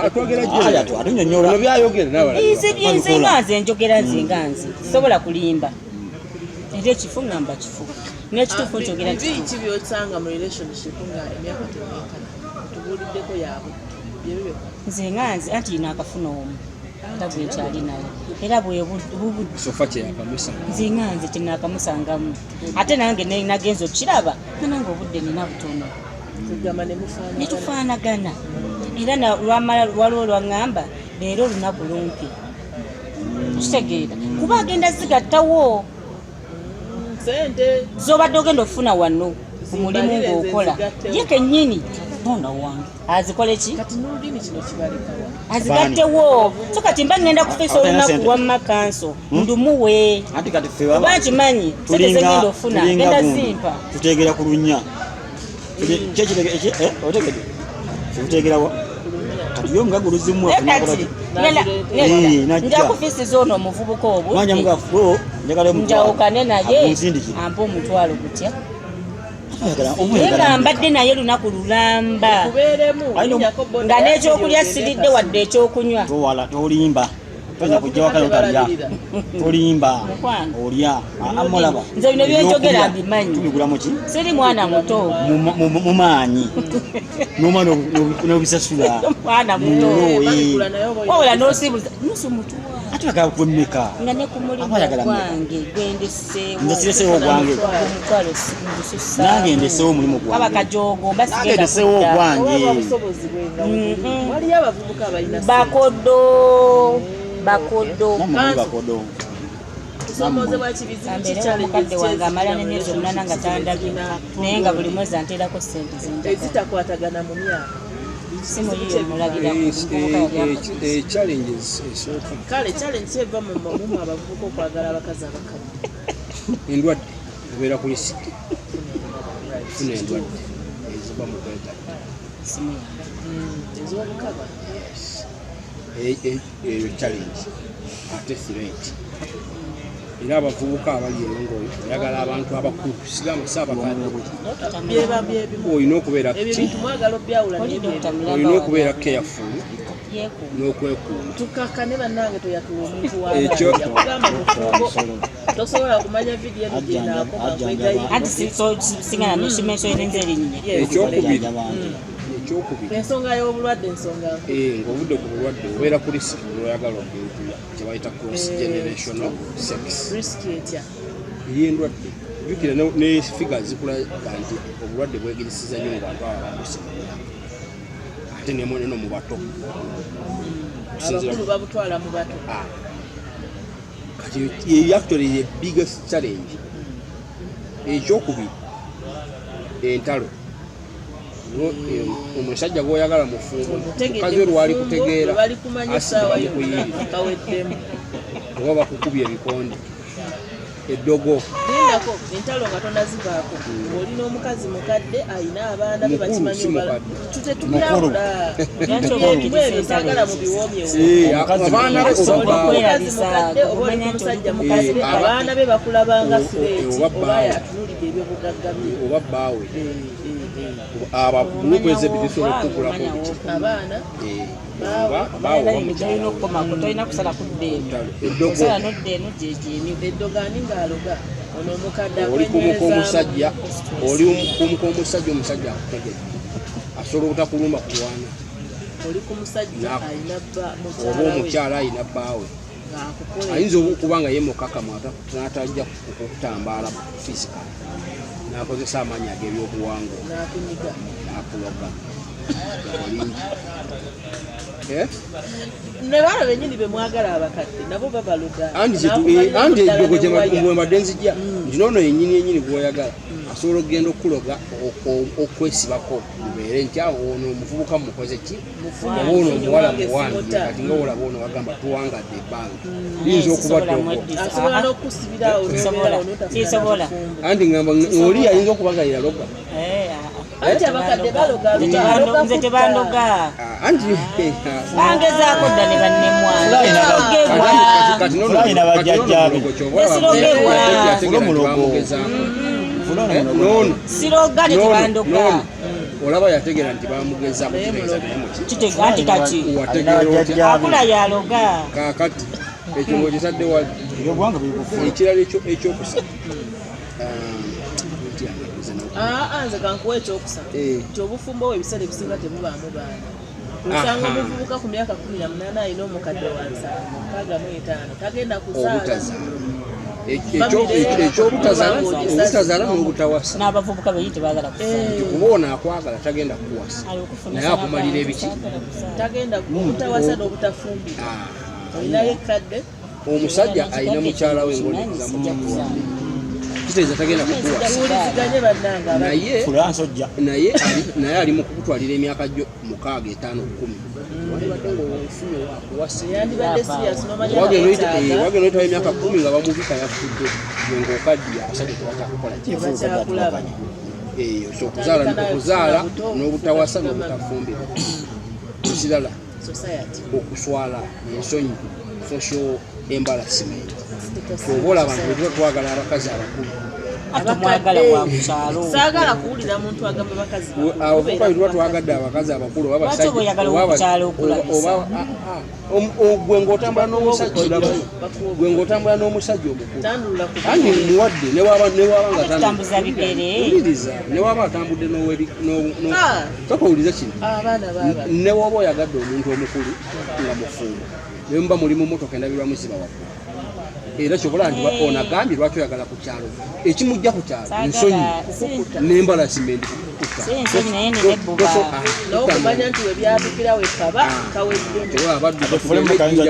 Ah, twogera gye. Atunyonyola. Bino byayogera n'abalala. Nze byenze nga nze njogera nze nga nze sobola kulimba era ekifu ngamba kifu n'ekituufu nkyogera Bibi kituufu. ki byosanga mu relationship nga emyaka temwenkana? Tubuuliddeko yaabwe. Byebyo. Nze nga nze anti naakafuna omu nga gwe nkyali naye era bwe bubudde. Sofa kye yakamusanga. Nze nga nze kyenaakamusangamu ate nange nagenza okukiraba nga nange obudde nina butono. Tugamba ne mufaanagana. Ne tufaanagana era lwamala waliwo lwaŋŋamba leero olunaku lumpi kitegeera kuba agenda zigattawo Ssente. z'obadde ogenda okufuna wano ku mulimu Zimbalire nze ng'okola nzigattewo. ye kennyini tonda wange azikole ki? Kati n'olulimi kino kibalekawa. Azigattewo so kati mba ngenda kufiisa Abalina olunaku sente. wamma kanso ndumuwe Anti kati ffe kuba baba nkimanyi sente tulinga zengenda okufuna tulinga ngenda gundi. zimpa. Tutegera ku lunya. Otegedde tutegerawa kati yo omugaga oluzimu Naye kati Eh, najja. nja kufiisiza ono omuvubuka mwanya obudde mugafulo njagala njawukane naye Agunsindikire. ampe omutwalo gutya Oyagala- naye oyagala nga mbadde naye lunaku lulamba Kubeeremu. Alina linnyako boda nga n'ekyokulya ogende siridde wadde ekyokunywa. Towala tolimba toyinza kujja waka notalya tolimba. Mukwano. Olya amulaba. Nze bino byenjogera mbimanyi. Tubigula muki Siri mwana muto. mu maanyi nomala n'obisasula. Mwana muto. Mulo, eh. Babigula naye oba Wabula n'osiibuza nusu mutwalo Ate oyagala kuwemmeka nga ne ku mulimu Aba ayagala mmeka? gwange gwendeseewo. Nze sireseewo ogwange. Omutwalo ngusussaamu. Nange ndeseewo omulimu gwange. Kaba kajoogo mba Nange sigenda ndeseewo kudda. Oba ogwange. obusobozi bwe nga bwe waliyo abavubuka abalina ssente. Bakodo bakodo. Nammwe muli bakodo. Kusoomoozebwa ki, bizibu ki, Kambeere challenges mukadde ki wange amala ezijja mu n'emyezi 8 nga relationships tandabye ezirina naye nga buli mwezi anteerako sente zenjagala. Ezitakwatagana mu myaka. Simu yiyo mulabira ku muvubuka yali akozesa. Challenges esooka. Kale challenge eva mu mumu abavubuka okwagala abakazi abakadde. Endwadde, obeera ku risk okufuna endwadde eziva mu kwegatta. Simu yange. Ez'obukaba. Eyo challenge, ate threat era abavubuka abali eyo ngaoyagala abantu abakulu, sigamba si abakadde. Byeba byebimu. Olina okubeera Ebyo bintu mwagala obyawula. Oli Naye Dr. byebimu. Mulamba olina okubeera wali. careful Yeekuuma. n'okwekuuma. Tukakane bannange, toyatula omuntu Ekyo- wayakugamba mufumbo, tosobola kumanya vidiyo eno gyenaakoma. Ajjanjaba. Anti singana nesimensoyinza erinnya. Ekyokubiri. Abantu. Ekyokubiri. Ensonga y'obulwadde ensonga nkulu. Ng'ovudde ku bulwadde, obeera ku risk lwoyagala omuntu kyebayita cross generational sex. Risk etya? Ey'endwadde. Jjukira ne figures zikulaga nti obulwadde bwegirisiza nnyo mu bantu abo abatuuse mu myaka, ate neno mu bato. Okusinziira Abakulu babutwala mu bato. Ah. Kati eyo actually the biggest challenge. Ekyokubiri, entalo. Omusajja gwoyagala mufumbo, Omutegedde mukazi we lwali mufumbo, kutegeera, lwe bali kumanya asidi essaawa yonna bamukuyiirira kaweddemu. Oba bakukubye ebikonde, eddogo. Lindako, entalo nga tonazivaako, ng'olina omukazi mukadde alina abaana be. Mukulu, Bakimanyi si obala. mukadde. Tutetubyawula. Lwaki Ebimu ebyo saagala mubiwoomyewo. Omukazi Abaana be mukulu. oba Oli bbaawe. mukazi mukadde oba oli Omanya nti musajja oli mukadde, abaana be bakulabanga threat, Oba oba bbaawe. yatunulidde ebyobugagga bye. Oba bbaawe. Eh, Aba group ezebiri zisobola okukulako Omanya biki. wookoma. Abaana. Oba bbaawe oba Olina mukyala we. okukomako, tolina kusala kudda eno. Entalo, eddogo. Osala nodda eno gyegyemi. Eddogo ani ng'aloga ono omukadde Oli kumuka akwenywerezaamu. omusajja, oli kumuka omusajja, omusajja akutegedde, asobola obutakulumba kulwana. Oli ku musajja alina bba Oba mukyala we omukyala alina bbaawe ng'akukola. Ayinza okuba nga ye mukakamu, n'atajja okutambaala physical, n'akozesa amaanyi ag'ebyobuwangwa. N'akunyiga. N'akuloga olingi. Eh? Ne baana bennyini be mwagala abakadde nabo babaloga. Anti anti eddogo gye mbadde nzijja nti noono yennyini yennyini gwoyagala asobola okugenda okukuloga okwesibako, mubeere nti awo ono omuvubuka mukoze ki, oba ono omuwala muwange. Kati nga olaba ono wagamba tuwangadde ebbanga, liyinza okuba Sisobola ddogo. mweddiza. Asobola n'okusibira awo. Sisobola. Sisobola. Anti ngamba oli ayinza okuba nga yaloga. Anti abakadde baloga. Aloga Nze kutta. tebandoga. Ah, anti Bangezaako dda ne bannemwa. Sirogebwa. Kati nono Fulani bajjajjaabe. Esirogebwa. yategeera nti bamugezaako. Noono Siroga noono tebandoga. noono olaba yategeera nti bamugezaako, kitegeeza naye muki. Kitega anti kati Wategeera otya? akula yaloga. Kaakati ekyo ng'okitadde wali. Ebyobwanga biri kufula. Ekirala ekyokusatu, nti yange Aa, nze kankuwa ekyokusatu nti obufumbo bwe ebiseera ebisinga tebubaamu baana. Osanga omuvubuka ku myaka 18 alina omukadde wa 70, 65, tagenda kuzaala. Obutazaala. Ekyobutazaala, obutazaala n'obutawasa. N'abavubuka benyi tebaagala kuzaala. Nti kuba ono akwagala tagenda kukuwasa, Ali okufuna naye akumalira ebiki. saagala kuzaala. Tagenda, obutawasa n'obutafumbirwa. Ah, Olinayo ekkadde. Omusajja alina mukyala we Sijja kuzaala. kitegeeza tagenda kukuwasa. Tuwuliziganye bannange abali. Naye Fulansi ojja. naye ali mu kukutwalira emyaka gyo 6, 5, 10, wandibadde ngaofunye wakuwasa. Yandibadde serious n'omanya Wagenda nga wagenda oyitawo emyaka 10 nga bamubika yafudde, gwe ng'okaddiye, abasajja tebakyakukola ki. Tebakyakulaba. Eyo so okuzaala, okuzaala n'obutawasa n'obutafumbirwa. Ekirala, Society. okuswala, ensonyi, social embarrassment. Oba olaba nti bwe tuba twagala abakazi abakulu, Ate omwagala wa ku kyalo. Saagala kuwulira muntu agamba bakazi bakulu. Abavubuka bwe tuba twagadde abakazi abakulu oba Lwaki abasajja oba oyagala oba ow'okukyalo okulabisa? oba gwe ng'otambula n'omusajja, olabayo gwe ng'otambula n'omusajja omukulu. Tandulula ku Anti muwadde newaba nga Ate tutambuza bigere. Wuliriza, newaba atambudde Ah. soka owulize kino. Abaana baaba. Newaba oyagadde omuntu omukulu nga mufumbo, ne muba muli mu motoka endabirwamu ziba waggulu, era kyobola nti ono agambye lwaki oyagala ku kyalo, ekimujja ku kyalo nsonyi n'embarrassment. Si ensonyi naye nenebbuba. N'okumanya nti we byatukira wekaba kaweddemu. Abadduka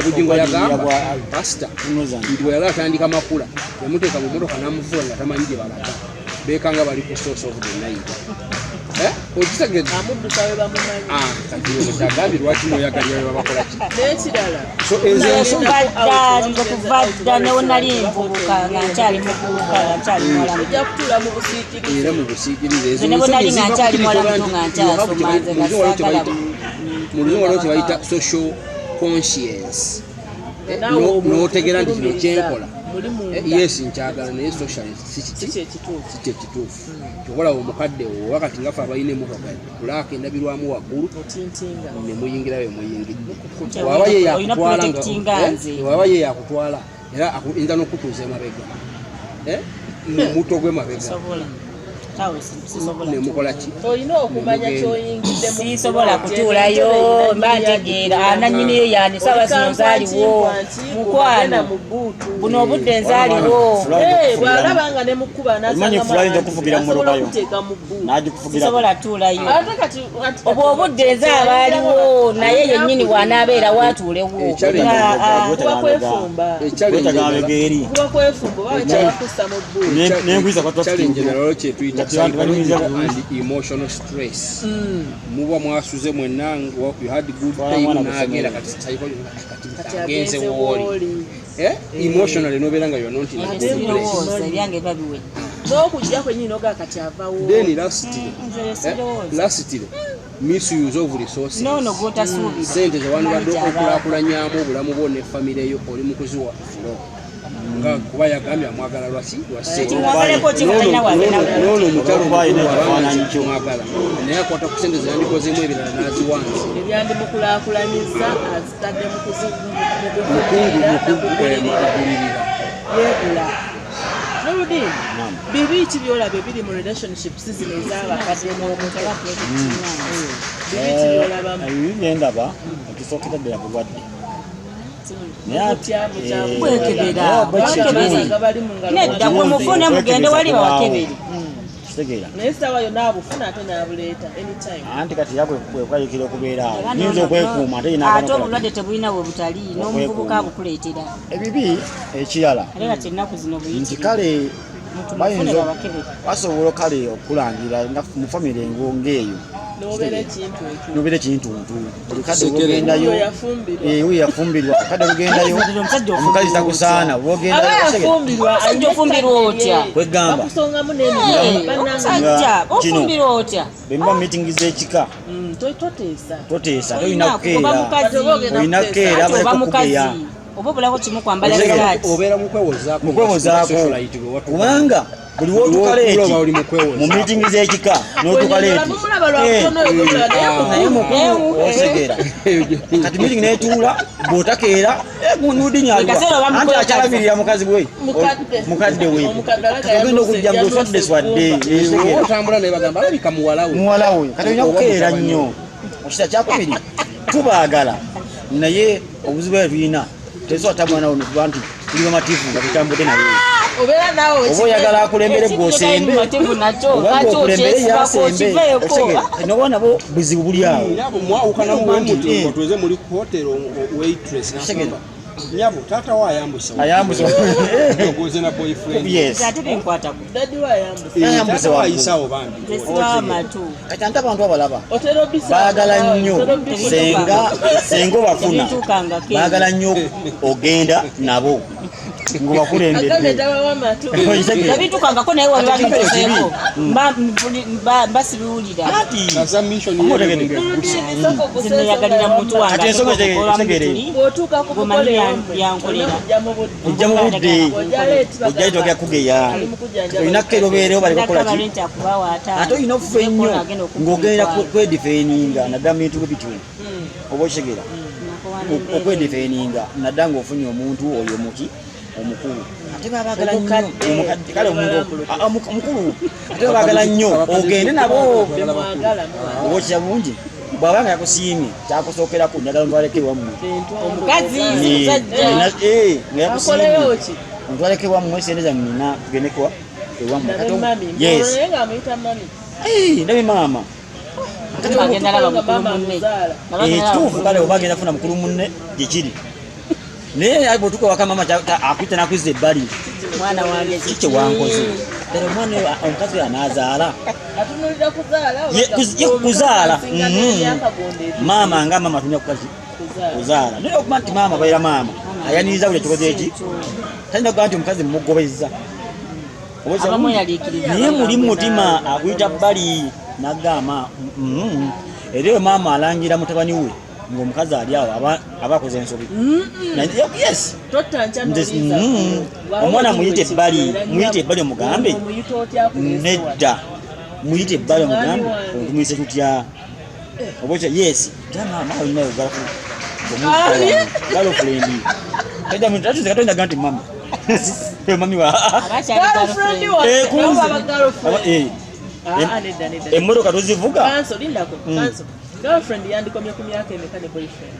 Bugingo yagamba pasita Tunozana. nti bwe yali atandika makula, yamuteeka mu motoka n'amuvuga nga tamanyi gye balaga, beekanga bali ku source of the Nile. Eh, okitegedde? Amudduka we bamumanyi. Ah, kati oyo kyagambye lwaki mweyagalira we babakola ki? N'ekirala, So ezo ensonga Kuva dda, nze kuva dda ne nali nvubuka nga nkyali muvubuka nga nkyali muwala muto. ojja kutuula mu busiikirize. Era mu busiikirize ezo Nze ne bwe ensonga nali nga eziva ku nkyali kiri muwala kyoba muto nti nga you have nkyasoma nze mu nga luzungu waliwo kye saagala bayita- mu luzungu waliwo kye bayita social conscience. Eh, Naawe omuntu n'otegeera nti kino okulumiriza kyenkola muli munda. Eh, yes, nkyagala, naye social si Si kiki, kyekituufu. si kyekituufu. Kyokola omukadde wo oba kati nga ffe abalina emmotoka pulaaka endabirwamu waggulu Otintinga. ne muyingira we muyingidde. Nti Waba ye olina yakutwala nga- protectinga eh, nze. waba ye yakutwala era ayinza n'okutuuza emabega. Eh, mu mutto gw'emabega. Sisobola. Awo sisobola. Ne mukola ki? Olina okumanya Nemugenda. kyoyingiddemu. Sisobola kutuulayo, mba ntegeera anannyiniyo yani saawa zino nzaaliwo mukwano, mu bbuutu. buno obudde nzaaliwo. Bw'alaba nga ne mukuba Omanyi Fulani okuvugira mu mmotoka yo. kuteeka mu bbuutu. N'agikuvugira. Sisobola tuulayo. Ate kati Obwo obudde nze abaaliwo naye yennyini bw'anaabeera waatuulewo. Ekyali- Kuba kwefumba. Challenge Wetaaga endala- amabega eri. Kuba kwefumba oba wetaaga kussa mu bbuutu. Nengwiza kwa traffic. Challenge endala waliwo kyetuyita Nga abantu banyumiza psychological bulungi. and emotional stress. Muba mwasuze mwenna, you had good Twala time, mwana n'agenda kusomero. kati psychological kati Kati agenze agenze wooli. wooli. Eh, emotionally nobeera nga you're not in a good place. Sirowooza ebyange biba biwedde. N'okujja kwennyini nogaa kati ava wooli. Then lastly, Nze eh, sirowooza. lastly, misuse of resources. Noono gw'otasuubira. Sente zewandibadde Manyi gy'aba. okulaakulanyamu obulamu bwo ne famire yo, oli mu kuziwa fulo nga kuba yagambye amwagala lwaki lwa ssente. Kimwagaleko ki nga talina wagenda? Noono omukyalo Olwokuba alina omukulu wabanga ekifaananyi kyo. mwagala, naye akwata ku sente zeyandikozeemu ebirala n'aziwanze. Ebyandimukulaakulanyiza azitadde mu Mukungu kugulirira. mukugulirira. Yeegula. Noludini, Naam. bibi ki byolaba ebiri mu relationships zino ez'abakadde n'omuto? Bibi ki byolabamu? Ebibi byendaba, ekisookera ddala bulwadde. Naye ate- Butya, butya, eh, Bwekebera. eh, bwe Bwekebera. kirungi. Nga bali mu ngalo. Nedda, gwe mufune mugende wali babakebere. Kitegeera. Naye essaawa yonna abufuna ate n'abuleeta anytime. Anti kati era kwekwayikira okubeera awo nyinza okwekuuma ate yina Ate obulwadde tebulina we butali, n'omuvubuka abukuleetera. Ebibi ekirala Ate kati ennaku zino nti buyitirivu. kale Muntu mufune bayinza babakebere. basobola kale okulangira nga mu famire ng'eyo N'obeera ekintu ekyo. nobeera ekintuntu buli kadde Sekere. ogendayo. Oyo yafumbirwa. Oyo yafumbirwa kadde ogendayo Omusajja ofumbirwa omukazi otya? takusaana Aba ogendayo yafumbirwa. Omusajja ofumbirwa otya? Kwegamba. Bakusongamu Eh, n'emigamba bannange. Omusajja Nga kino. ofumbirwa otya? Bwe muba meeting z'ekika Toteesa. toteesa, Olina tolina kuba kukeera. mukazi. Oba ogenda Olina kuteesa. kukeera Ate oba baleka mukazi kukugeya. oba obulako kimu kwambala Otegera. sikaati. Obeera mukwewozaako. Mukwewozaako Socialite bwe watuuka. kubanga buli wotuuka Buli leeti w'otuula oba oli mukwewozaako. mu meeting z'ekika n'otuuka Bwennyonyola leeti mumulaba lwa Eh, butono oyo gwemulaba, naye naye mukulu otegeera kati meeting netuula bw'otakeera nudinyalwa Buli kaseera oba anti mukwekaza. akyalabirira mukazi we Mukadde. mukadde we. Omukadde alaga Kati ogenda okujja yanuuse ng'oswadde swadde eggumba. Oba otegeera otambula naye bagamba alabika muwala we. Muwala we kati olina Oba kukeera mutabani nnyo. Okita kyakubiri tubaagala naye obuzibu bwe tulina tesobola tabula nawe nekuba nti tuli bamativu nga tutambudde naye. Obeera naawe Oba oyagala akulembere Ekintu gwosembe kyotali mumativu nakyo, oba lwaki gwokulembere okyesibako, yasembe okiveeko? Okitegeera? Noba nabo buzibu buli awo. Nyabo mwawukanamu bwe muti Eh. ng'otuuze muli ku hotel waitress Kitegeera. n'agamba nyabo taata wo ayambuse. Ayambuse. Ogoze na boyfriend. Yes. Ate binkwatako. Daddy we ayambuse. Eh, Ayambuse taata wo waggulu. ayisawo bambi. Nze sibawa matu. Kati ante abantu abalaba Otera obisa. baagala nnyo Otera obisa. senga senga obafuna Tebituukangako. baagala nnyo ogenda nabo Agambye ng'obakulembedde. tabawa matu. Okitegeera? Tebituukangako naye waliba Ate kikale bituuseeko. Mba sibiwulira. Anti Kaza mission Omu ye otegedde. ng'egguse. Sooka oguse Nze neyagalira ensonga muntu wange Kati ensonga ate okugoba otegeere. mutuli. Bw'otuuka ku Gwomanyi mukolo ewammwe, byankolera. olina kujja mu budde. Ojja mu budde. Bw'ojja leeti bagamba, Ojja leeti bagenda kugeya. ali mu kujjanjaba. Olina kukeera obeerewo baleke kukola Ndakaba ki renti akubawa ataano. Ate olina okufa ennyo Agenda okukuba ng'ogenda emitwalo. kwedifeninga naddala mu bintu bwe bityo oba okitegeera Nakowa n'embeera. okwedifeninga naddala ng'ofunye omuntu oyo muki omukulu ate babaagala nnyo Omukadde. omukadde kale omuntu omukulu ate babaagala nnyo ogende nabo. Bemwagala muwa. Oba okira bulungi bw'aba nga yakusiimye kyakusookerako njagala ntwaleko ewammwe. Omukazi si musajja. Nga yakusiimye Akoleyo ki? ntwaleko ewammwe sente zange nina tugendeko ewammwe. Ndabe Kati mami. yes. Naye ng'amuyita mami. Eh, ndabe maama. Ate bagenda laba mukulu Maama munne. amuzaala. Nga bagenda laba Ekituufu mukulu kale oba munne. agenda funa mukulu munne gyekiri naye bwotuuka waka maama akuyita nakuzza ebbali. Mwana wange Kiki kyewankoze ddala omwana oyo omukazi oyo anaazaala Atunulira kuzaala. Ye kuzaala. Maama nga maama atunulira kukazi kuzaala, naye okuba nti maama abeera maama ayaniriza buli ekikoze eki, tayinza kugamba nti omukazi mugobezza. Abamu yaliikiriza. Naye muli mu mutima akuyita bbali nagamba, Era eyo maama alangira mutabani we ng'omukazi ali awo aba akoze ensobi. Yes. Omwana muyite ebbali omugambe. Nedda, muyite ebbali omugambe, otumuyise tutya oba otya? Yes, ja maama olinayo girlfriend. Toyinza nti mami mami wa Abakyali girlfriend. Kunze. Emmotoka tozivuga. Kanso, lindako. Kanso, girlfriend yandikomye ku myaka emeka ne boyfriend?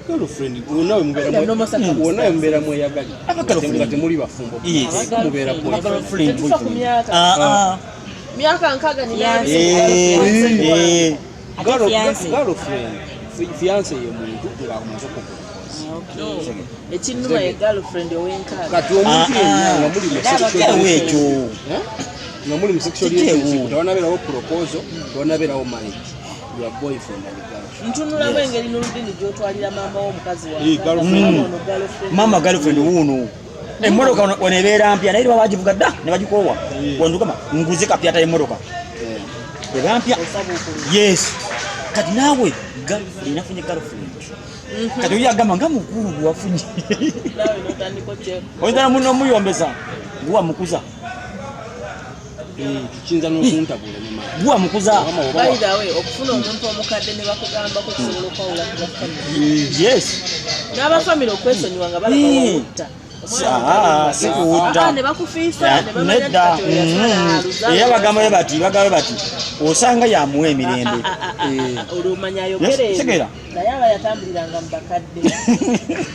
Girlfriend wonna we mubeera Under normal circumstances. Wonna we mubeera mweyagali Aba girlfriend. nga temuli bafumbo, Yes. mubeera boyfriend. Girlfriend, Tetufa ku boyfriend. myaka. Ah, ah. Myaka 60 nina. Ate fiancé. Girlfriend, fiancé ye muntu ng'amaze okukukoza. Ekinnuma ye girlfriend ow'enkaaga. Kati omuntu Ah, yenna ah. nga muli mu Era sexual Kiteewo ekyo. Eh? Nga muli mu sexual Kiteewo. relationship, tewanabeerawo proposal, tewanabeerawo marriage, your boyfriend and girlfriend. Ntunulamu engeri n'oludini gy'otwalira maama w'omukazi. Eh, girlfriend. Ono girlfriend. Maama girlfriend wuuno, emmotoka wano ebeera mpya, naye baba bagivuga dda ne bagikoowa. Wandugamba nguze kapyata emmotoka eba mpya. Osabuukulula. Yes, kati naawe girlfriend, nafunye girlfriend, kati oyo agamba nga mukulu gwewafunye. Naawe n'otandika okyeko. Oyinza muno omuyombesa guwa mukuza. Eh, kiyinza n'okuntabula ne maama. Guwa mukuza. Mama oba By the way, okufuna omuntu omukadde ne bakugambako kisobola okwawula ku bafamily. Yes. N'abafamily okwesonyiwa nga balaba wawutta. Ah, si kuwutta. Ne bakufiisa ne bamanya nti Nedda. kati oyo yasala aluzaala. Era bagamba bati, bagamba bati osanga yamuwa emirembe. Ah, ah, ah, ah, ah, olwo omanya ayogera Yes, ebyo. kitegeera. Naye aba yatambuliranga mu bakadde.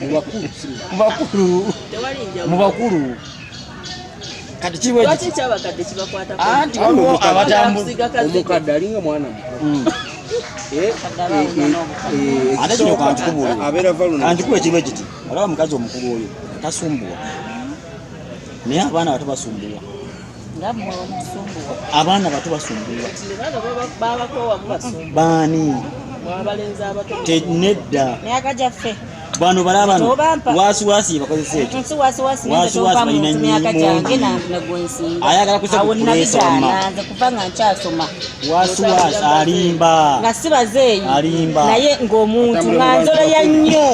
Mu bakulu si mu Mu bakulu. Tewali Mu njawulo. bakulu kati kiwe. Lwaki ekyabakadde kibakwatako? Anti waliwo abatambu Kusiga kazigo. Omukadde alinga mwana muto. Eh, Omukadde aba awunya n'obukadde. Ate kino kankikubule. Abeera vulnerable. Kankikuba ekiba ekiti, olaba omukazi omukulu oyo tasumbuwa, naye abaana bato basumbuwa. Nga mmwe omusumbuwa. Abaana bato basumbuwa. Kati ne bano babakoowamu basumba. Baani? Mwabalenzi abato. Nedda. Myaka gyaffe. Bano balaba bano. Tobampa. Wasiwasi bakozesa ekyo. Nsi wasiwasi. Wasiwasi Nze balina muntu myaka mungi. gyange nagwensinga. Ayagala kusa Awo ku puleesa wamma. nabigaana nze kuva nga nkyasoma. Wasiwasi alimba. Nga si bazeeyi. Alimba. Naye ng'omuntu Atambula nga mu bantu nzoleya bakulu. nnyo.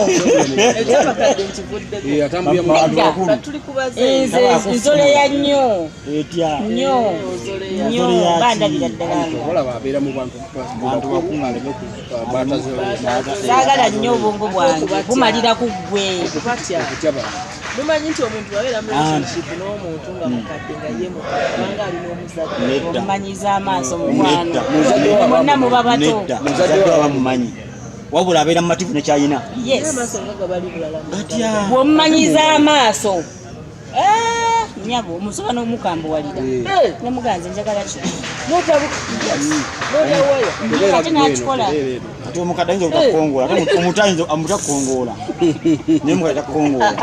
Ekyabakadde nkivuddeko. Eh, atambulira mu Bantu bantu bakulu. Kati tuli ku bazeeyi. Nze nzoleya nnyo. Etya? Nnyo. Ozoleya. Nnyo. Nzoleya ki? Bandabira ddala nga. Olaba abeera mu bantu Bantu bakulu. aleme batazoleya. Saagala nnyo obwongo bwange bumalira ku ggwe. Okubatya. Okutya bantu. Mumanyi nti omuntu abeera mu relationship n'omuntu nga mukadde nga ye mukadde kubanga alina omuzadde. Nedda. Omumanyiza amaaso, mukwano. Nedda. Muzadde we Mwenna muba bato. Nedda, muzadde we aba mumanyi, wabula abeera mumativu nekyayina. Yes. Amaaso nga gabali bulala mu Gatya? Bw'omumanyiza amaaso, Ah, nyabo omusoba n'omukambuwalira. Eh, Nemuganze njagala kino. n'otabuka. N'otawaya. Ate n'akikola. Ate omukadde ayinza obutakukongola, ate omuntu ayinza omutakukongola, naye omukadde takukongoola.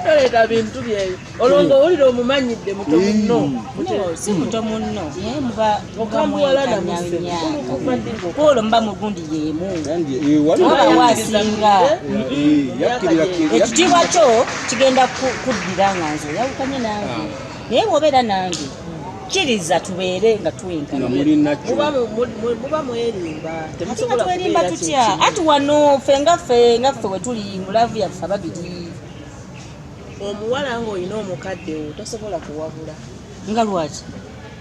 Toleeta bintu byeyo. Olwo ng'owulira omumanyidde muto munno. No, si muto munno, naye muba Okambuwala mwenkanya namuse. myaka. Okuva ddi ng'oka- Kwolwo muba mu gundi y'emu. Oba waasinga. Ekitiibwa kyo kigenda kuddira nga nze oyawukanye nange, naye bw'obeera nange kkiriza tubeere nga Nga twenkana. muli nakyo. Muba mwerimba. Ate nga Temusobola twerimba kubeera tutya? kyekimu. Ati wano ffe nga ffe we tuli mu love yaffe ababiri. Omuwala ng'olina omukadde wo tosobola kuwabula. Nga lwaki?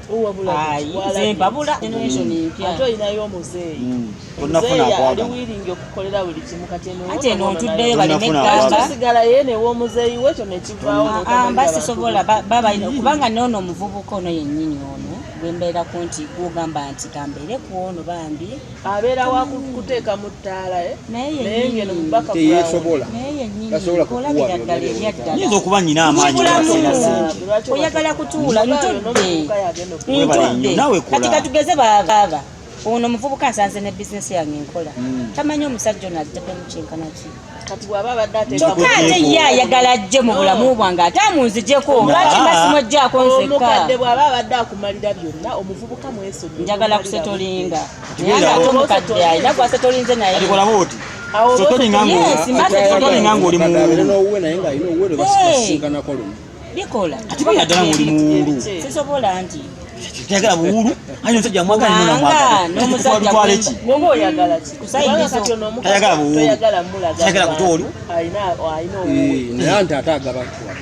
Owabula. Ayi, nze mpabula generation empya. Ate olinayo omuzeeyi. Tonafuna Omuzeeyi ali akwagala. willing okukolera buli kimu, kati eno Ate eno wono ntuddeyo nayo. baleme Tonafuna gamba. akwagala. Osigala ye new'omuzeeyi we, ekyo nekivaawo. Ah, mba sisobola baba kubanga noono omuvubuka ono yennyini ono gwe mbeerako nti gwogamba nti kambeere ku ono bambi. Abeera wa kuteeka mu ttaala, eh? Naye Naye ngeno mu yennyini background. Teyeesobola. Naye yennyini Tasobola kukuwa olabira byonna ddala by'oyagala. ebyaddala. Nyinza okuba nyina amaanyi Kibulamu. nga sirina ssente. Oyagala kutuula Oba ntudde. n'omuvubuka yagenda Webale nnyo, Ntudde. naawe kola. Kati katugeze baaba Ono omuvubuka nsanze ne bizinesi yange enkola, tamanyi omusajja ono ajjaddemu kyenkana ki. Kati bw'aba abadde ateeka Kyokka ate ye ayagala ajje mu bulamu bwange, ate amunzijeko. Lwaki mba simwejjaako nzekka? Omukadde bw'aba abadde akumalira byonna, omuvubuka mwesonyiwe. Njagala kusetolinga, naye nga ate omukadde alina gwasetolinze naye. Kati kola bwoti. Awo oba Sotolinga Yes, mba sotolinga ng'oli Kati abeere muwulu. n'owuwe, naye ng'alina owuwe lwe basisinkanako lumu. Bikola. Ati beera ddala ng'oli muwulu. Sisobola nti Tayagala buwulu, ayi omusajja amwagala nnyo. Kubanga Namwagala. n'omusajja Twale ki? Woba oyagala ki? Kusayiriza. Kubanga kati ono omukazi Tayagala buwuulu. toyagala mulaga Tayagala mu bantu. kutooli. Alina owuwe. Eh, naye anti ate agaba twala,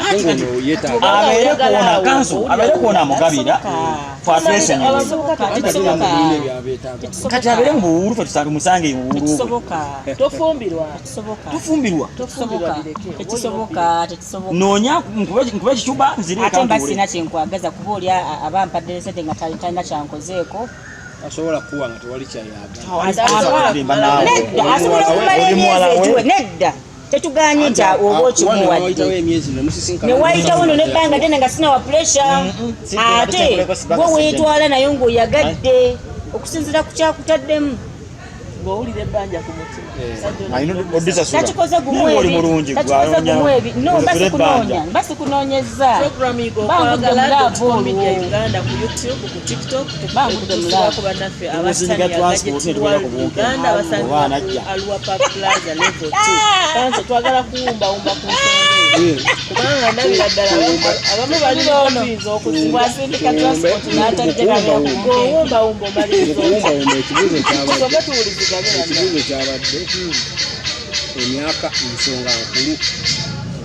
ate ng'ono yeetaaga. Abeere Oyagala kwona awo, kanso, owulira abeere kwona amugabira. Tasoboka. Twatwesenyiwe. Abavubuka Anti ate Tekisoboka. nga mulina ebyabeetaaga. Kati abeere mu buwulu, ffe tumusange mu buwulu bwe. Tekisoboka. Tofumbirwa. Tekisoboka. Tufumbirwa. Tofumbirwa, Tekisoboka. bireke. Tekisoboka, tekisoboka. Noonya nkube ekicuba nzire Ate mba ekantuule. sirina kyenkwagaza, kuba oli aba mpadde sente nga talina kyankozeeko. Asobola kuwa nga tewali kyayagala. Nedda, asobola okumala Oli emyezi muwala we. egiwe. Nedda, tetuganye nti oba Wayitawo okimuwadde emyezi nemusisinkana. ne wayitawo no nebbanga ddene nga sina wa pressure. Mm-mm. Ate gwe weetwala nayo ng'oyagadde okusinziira ku kyakutaddemu. Ng'owulira ebbanja ku mutima. Omusajja ono Alina odisasula. Takikoze gumu Naye oli ebi, mulungi gwe takikoze anoonya- gumu ebi. No, mba osasula sikunoonya, ebbanja. mba sikunoonyezza. Program Yiga Bangudde Okwagala mu love dot com Media olwo. Uganda ku YouTube, ku TikTok. Bangudde mu Tutuusibwako love. bannaffe Tumusindika abatani transport Gadget ne tugenda ku World bunke. Uganda, Oba basangibwa ku anajja. Alua Park Plaza level 2. Kanso, twagala kuwumbawumba ku nsonga eyo, kubanga ndabira ddala abamu balina tuyinza okuziba. Bwasindika transport n'atajja nabeera ku bunkenke. Ng'owumbawumba omaliriza otya? Okuwumbawumba, ekibuuzo kyabadde Tusome tuwuliziganye bannaffe. Ekibuuzo kyabadde emyaka nsonga nkulu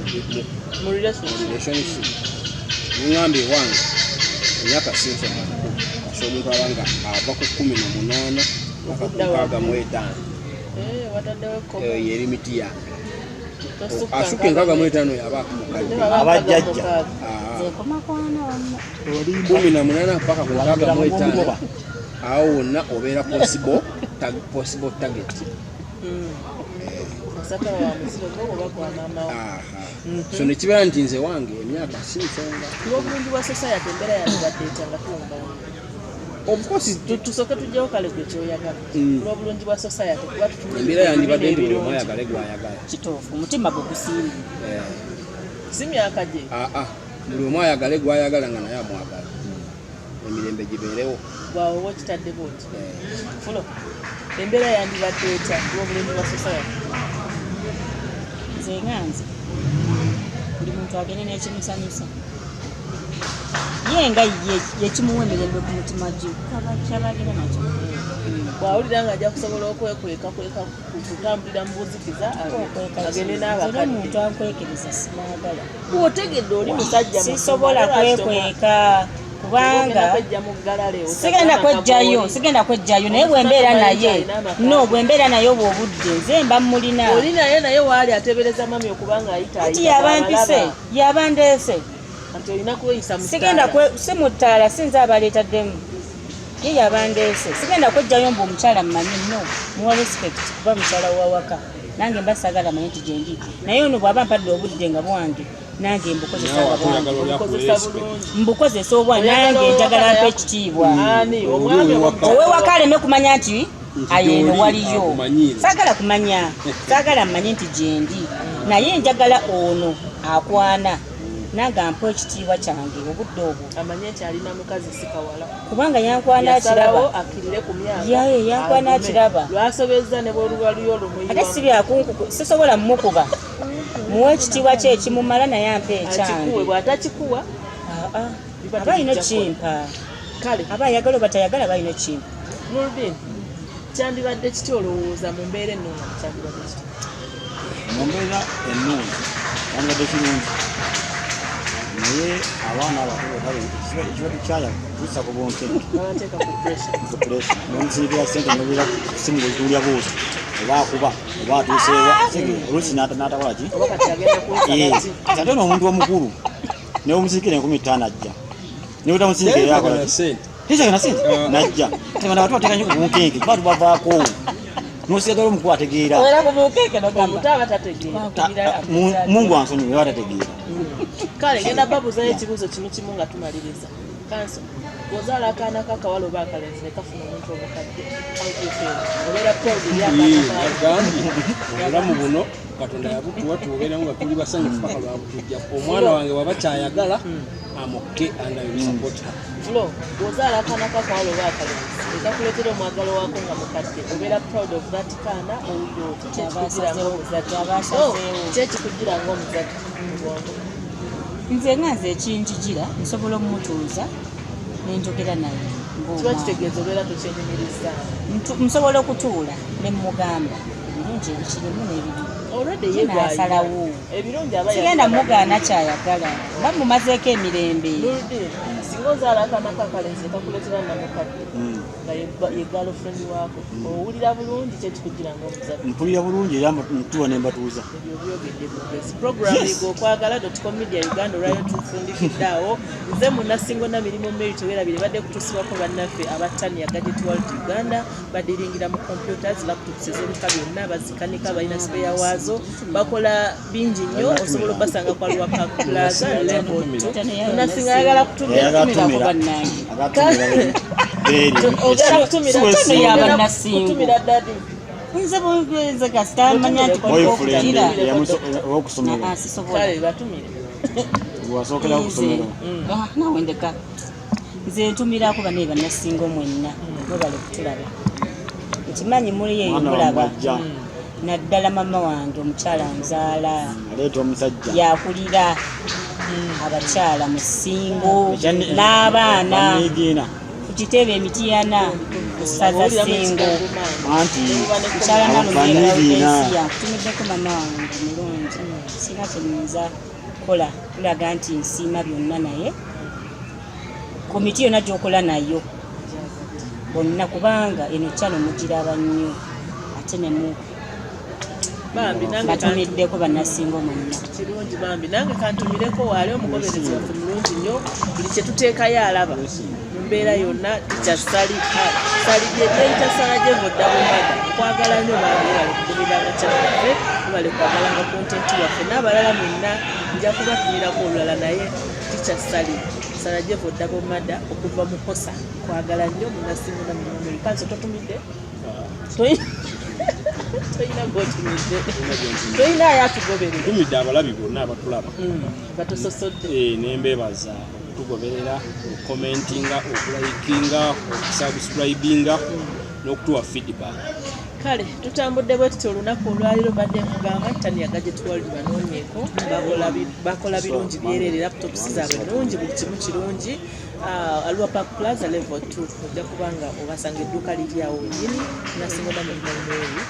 mu Mu relationship. relationship. Neŋŋamba ewange emyaka si nsonga nkulu, kasi omuntu aba nga ava ku 18 paka ku 65. Eh, wataddewo ekkomo. Eyo ye limit yange. Tosukka Asukka 65 yaba mukadde. Baba Abajjajja. 66. Ah, Nze nkoma kwana wamma. 18 paka ku 65, Mugoba. awo wonna obeera possible target. Osaka wa muziro gwo oba gwa maama wo. Aha. So nekibeera nti nze wange emyaka si nsonga. Olw'obulungi bwa society, embeera yandibadde etya nga tuwumbawumba? Of course. Tusooke tugyewo kale gwe kyoyagala. Olw'obulungi bwa society, kuba tutunulira Embeera yandibadde nti buli omu ebirungi. ayagale gwayagala. Kituufu, omutima gwe gusiimye. Eh, Si myaka gye. aa, buli omu ayagale gwayagala nga naye amwagala, emirembe gibeerewo. Bwawe oba okitadde bwoti. Eh, Fulo, embeera yandibadde etya olw'obulungi bwa society? Nze nga nze, buli muntu agende n'ekimusanyusa, ye nga ye yekimuwa emirembe ku mutima gye, kyabagenda nakyo. Bw'awulira nga ajja kusobola okwekweka kweka kutambulira mu buzikiza, agende Nze n'abakadde. n'omuntu ankwekereza simwagala. Bw'otegedde oli musajja mufumbo, Sisobola ate lwaki kwekweka, kubanga ogenda kwejja mu ggalale, sigenda kwejjayo, sigenda kwejjayo, naye bwembeera naye, no, bwembeera naye obwo obudde nze mba mulina. Oli naye waali atebereza mami okubanga ayita Anti ayita yabampise, bw'abalaba. yabandeese. Anti olina kweyisa mu Sigenda ttaala. si mu ttaala, si nze abaleetaddemu, ye yabandeese. Sigenda kwejjayo mbu omukyala mmanyi. No, muwa respect kuba mukyala wawaka, nange mba saagala manye nti gyendi naye. Ono bw'aba mpadde obudde nga bwange, nange mbukozesa Naawe nga ate bwange. oyagala oli akuwe Obukozesa respect. bulungi. Mbukozesa obwa Oyagala nange njagala owaka mpa naye- ekitiibwa. Ani Oli omwami owewaka. Owewaka aleme kumanya nti Nti ayeeno gy'oli, waliyo. akumanyiire. Saagala kumanya, saagala mmanye nti gyendi naye. Njagala ono akwana nange ampa ekitiibwa kyange obudde obwo. Amanye nti alina mukazi si kawala. Kubanga yankwana Yasalawo akiraba. akkirire ku myaka. Yaye, yankwana agume. akiraba. Lwasobezza ne bwoluba luyo olumuyiwa. Ate si byakunkuku, sisobola mumukuba. Muwe ekitiibwa kye ekimumala, naye ampa Akikuwe, ekyange. bw'atakikuwa Ah, ah. biba Aba alina tebijja kukola. kimpa. Kale. Aba ayagala oba tayagala, aba alina kimpa. Nurdin, kyandibadde kiti olowooza mu mbeera ennungi, kyandibadde kiti? Mu mbeera ennungi kyandibadde kirungi, naye abaana abato bwe kiba tukyaya tussa ku bunkenke. Babateeka ku pressure. Ku pressure, nomusindikira sente, nobeera kusimu ozituulya buuzi, oba akuba oba atuuseewa oluusi n'atakola ki. Oba kati agenda Eh, kunsaba ki? kati ate ono omuntu omukulu newomusindikira 5000 ajja, newetamusindikira era akola Teyetaaga na ki? ssente. Teyetaaga na sente najja. Kati bano abato bateeka nnyo ku bunkenke, kuba tubavaako nosigala omukulu ategeera. Era ku bunkenke nogamba Omuto aba tategeera. Mungu ansonyiwe, aba tategeera. Kale, genda babuuzayo ekibuuzo kimu kimu nga tumaliriza. Kanso, Bw'ozaala akaana kakawala oba akalenzi ne kafuna omuntu omukadde, how do you feel? Obeera proud eri akaana kaako? Yagambye obulamu buno Katonda yabutuwa, tubeeramu nga tuli basanyufu paka lwabutujja. Omwana wange waba kyayagala, I'm okay and I will support her. Flo, bw'ozaala akaana kakawala oba akalenzi ne kakuleetera omwagalo waako nga mukadde, obeera proud of that kaana? Owulira otya? Kyekikugira ng'omuzadde? Kyaba asazeewo. Oh, kyekikugira ng'omuzadde mu bwongo? Nze nga nze ekinjijira, nsobola omutuuza nenjogera naye Kiba ng'omwana. kitegeeza obeera tokyenyumiriza. Nsobola okutuula ne mugamba ebirungi ebikirimu n'ebibi. Already Ye ye gw'alina. n'asalawo. Ebirungi aba Sigenda yabiraba. mugaana kyayagala, mba mumazeeko emirembe. Nurdin, singa ozaala akaana kakalenzi ne kakuleetera namukadde nga ye girlfriend waako, owulira bulungi? Kyekikugira ng'omuzadde? Mpulira bulungi era ntuwa ne mbatuuza. Ebyo byogedde bugezi. Program Yes. Yiga Okwagala com Media Uganda, olwayo tufundikidde awo. Nze Munasingo na Mirimu Mary. Tewerabire, badde kutuusibwako bannaffe aba Tania Gadget World Uganda. Badiringira mu computers, laptops ez'ebika byonna, bazikanika, balina spare waazo, bakola bingi nnyo. Osobola obasanga kwa Lwa Park Plaza level 2. Munasinga ayagala kutumira. Ayagala Tumirako tumira. bannange. Agatumira Ogenda kutumira. Tono y'abannasingo. Kutumira daddy. Nze nze kasita manya nti boyfriend kugira owokusomero. Ah, sisobola. Kale batumire. Wasookera kusomero. Ah, nawe ndeka. Nze ntumirako banaye bannasingo mwenna, mwebale kutulaba. Nkimanyi muli eyo Mwana mulaba. wamwajja Naddala mama wange omukyala nzaala, aleeta omusajja. Yakulira abakyala mu Ssingo n'abaana Banigiina. Ku kitebe Emitiyana ku ssaza Ssingo. Anti Mukyala Banigiina. Nalumbeera, nkutumiddeko mama wange mulungi. Sina kyenyinza kukola kulaga nti nsiima byonna, naye komiti yonna gyokola nayo bonna, kubanga eno kyano mugiraba nnyo ate nemu Bambi nange batumiddeko bannasingo mwenna. Kirungi bambi, nange kantumireko waali omugoberezi waffe mulungi nnyo, buli kyetuteekayo alaba mu mbeera yonna. Tica Sali, Sali gyeyita Sarajevo Dabumada, nkwagala nnyo bambi. Webale kugobereranga kyaffe, webale kwagalanga content waffe n'abalala mwenna. Nja kubatumirako olulala, naye tica Sali Sarajevo Dabumada okuva mu Kosa, kwagala nnyo. Munasingo namumameri kanso totumidde? Toyina gwotumidde? Toyina ayatugoberera? Ntumidde abalabi bonna abatulaba. Batososodde. Nembebaza okutugoberera, okukomentinga, okulikinga, okusubscribinga n'okutuwa feedback. Kale tutambudde bwe tutyo olunaku olwaliro. Badde nkugamba Tania Gadget World, banoonyeeko, bakola birungi byereere, laptops zaabwe nnungi, buli kimu kirungi. Alua Park Plaza level 2, ojja kubanga obasanga, edduuka liri awo wenyini. Nasingo Namirimu Mary.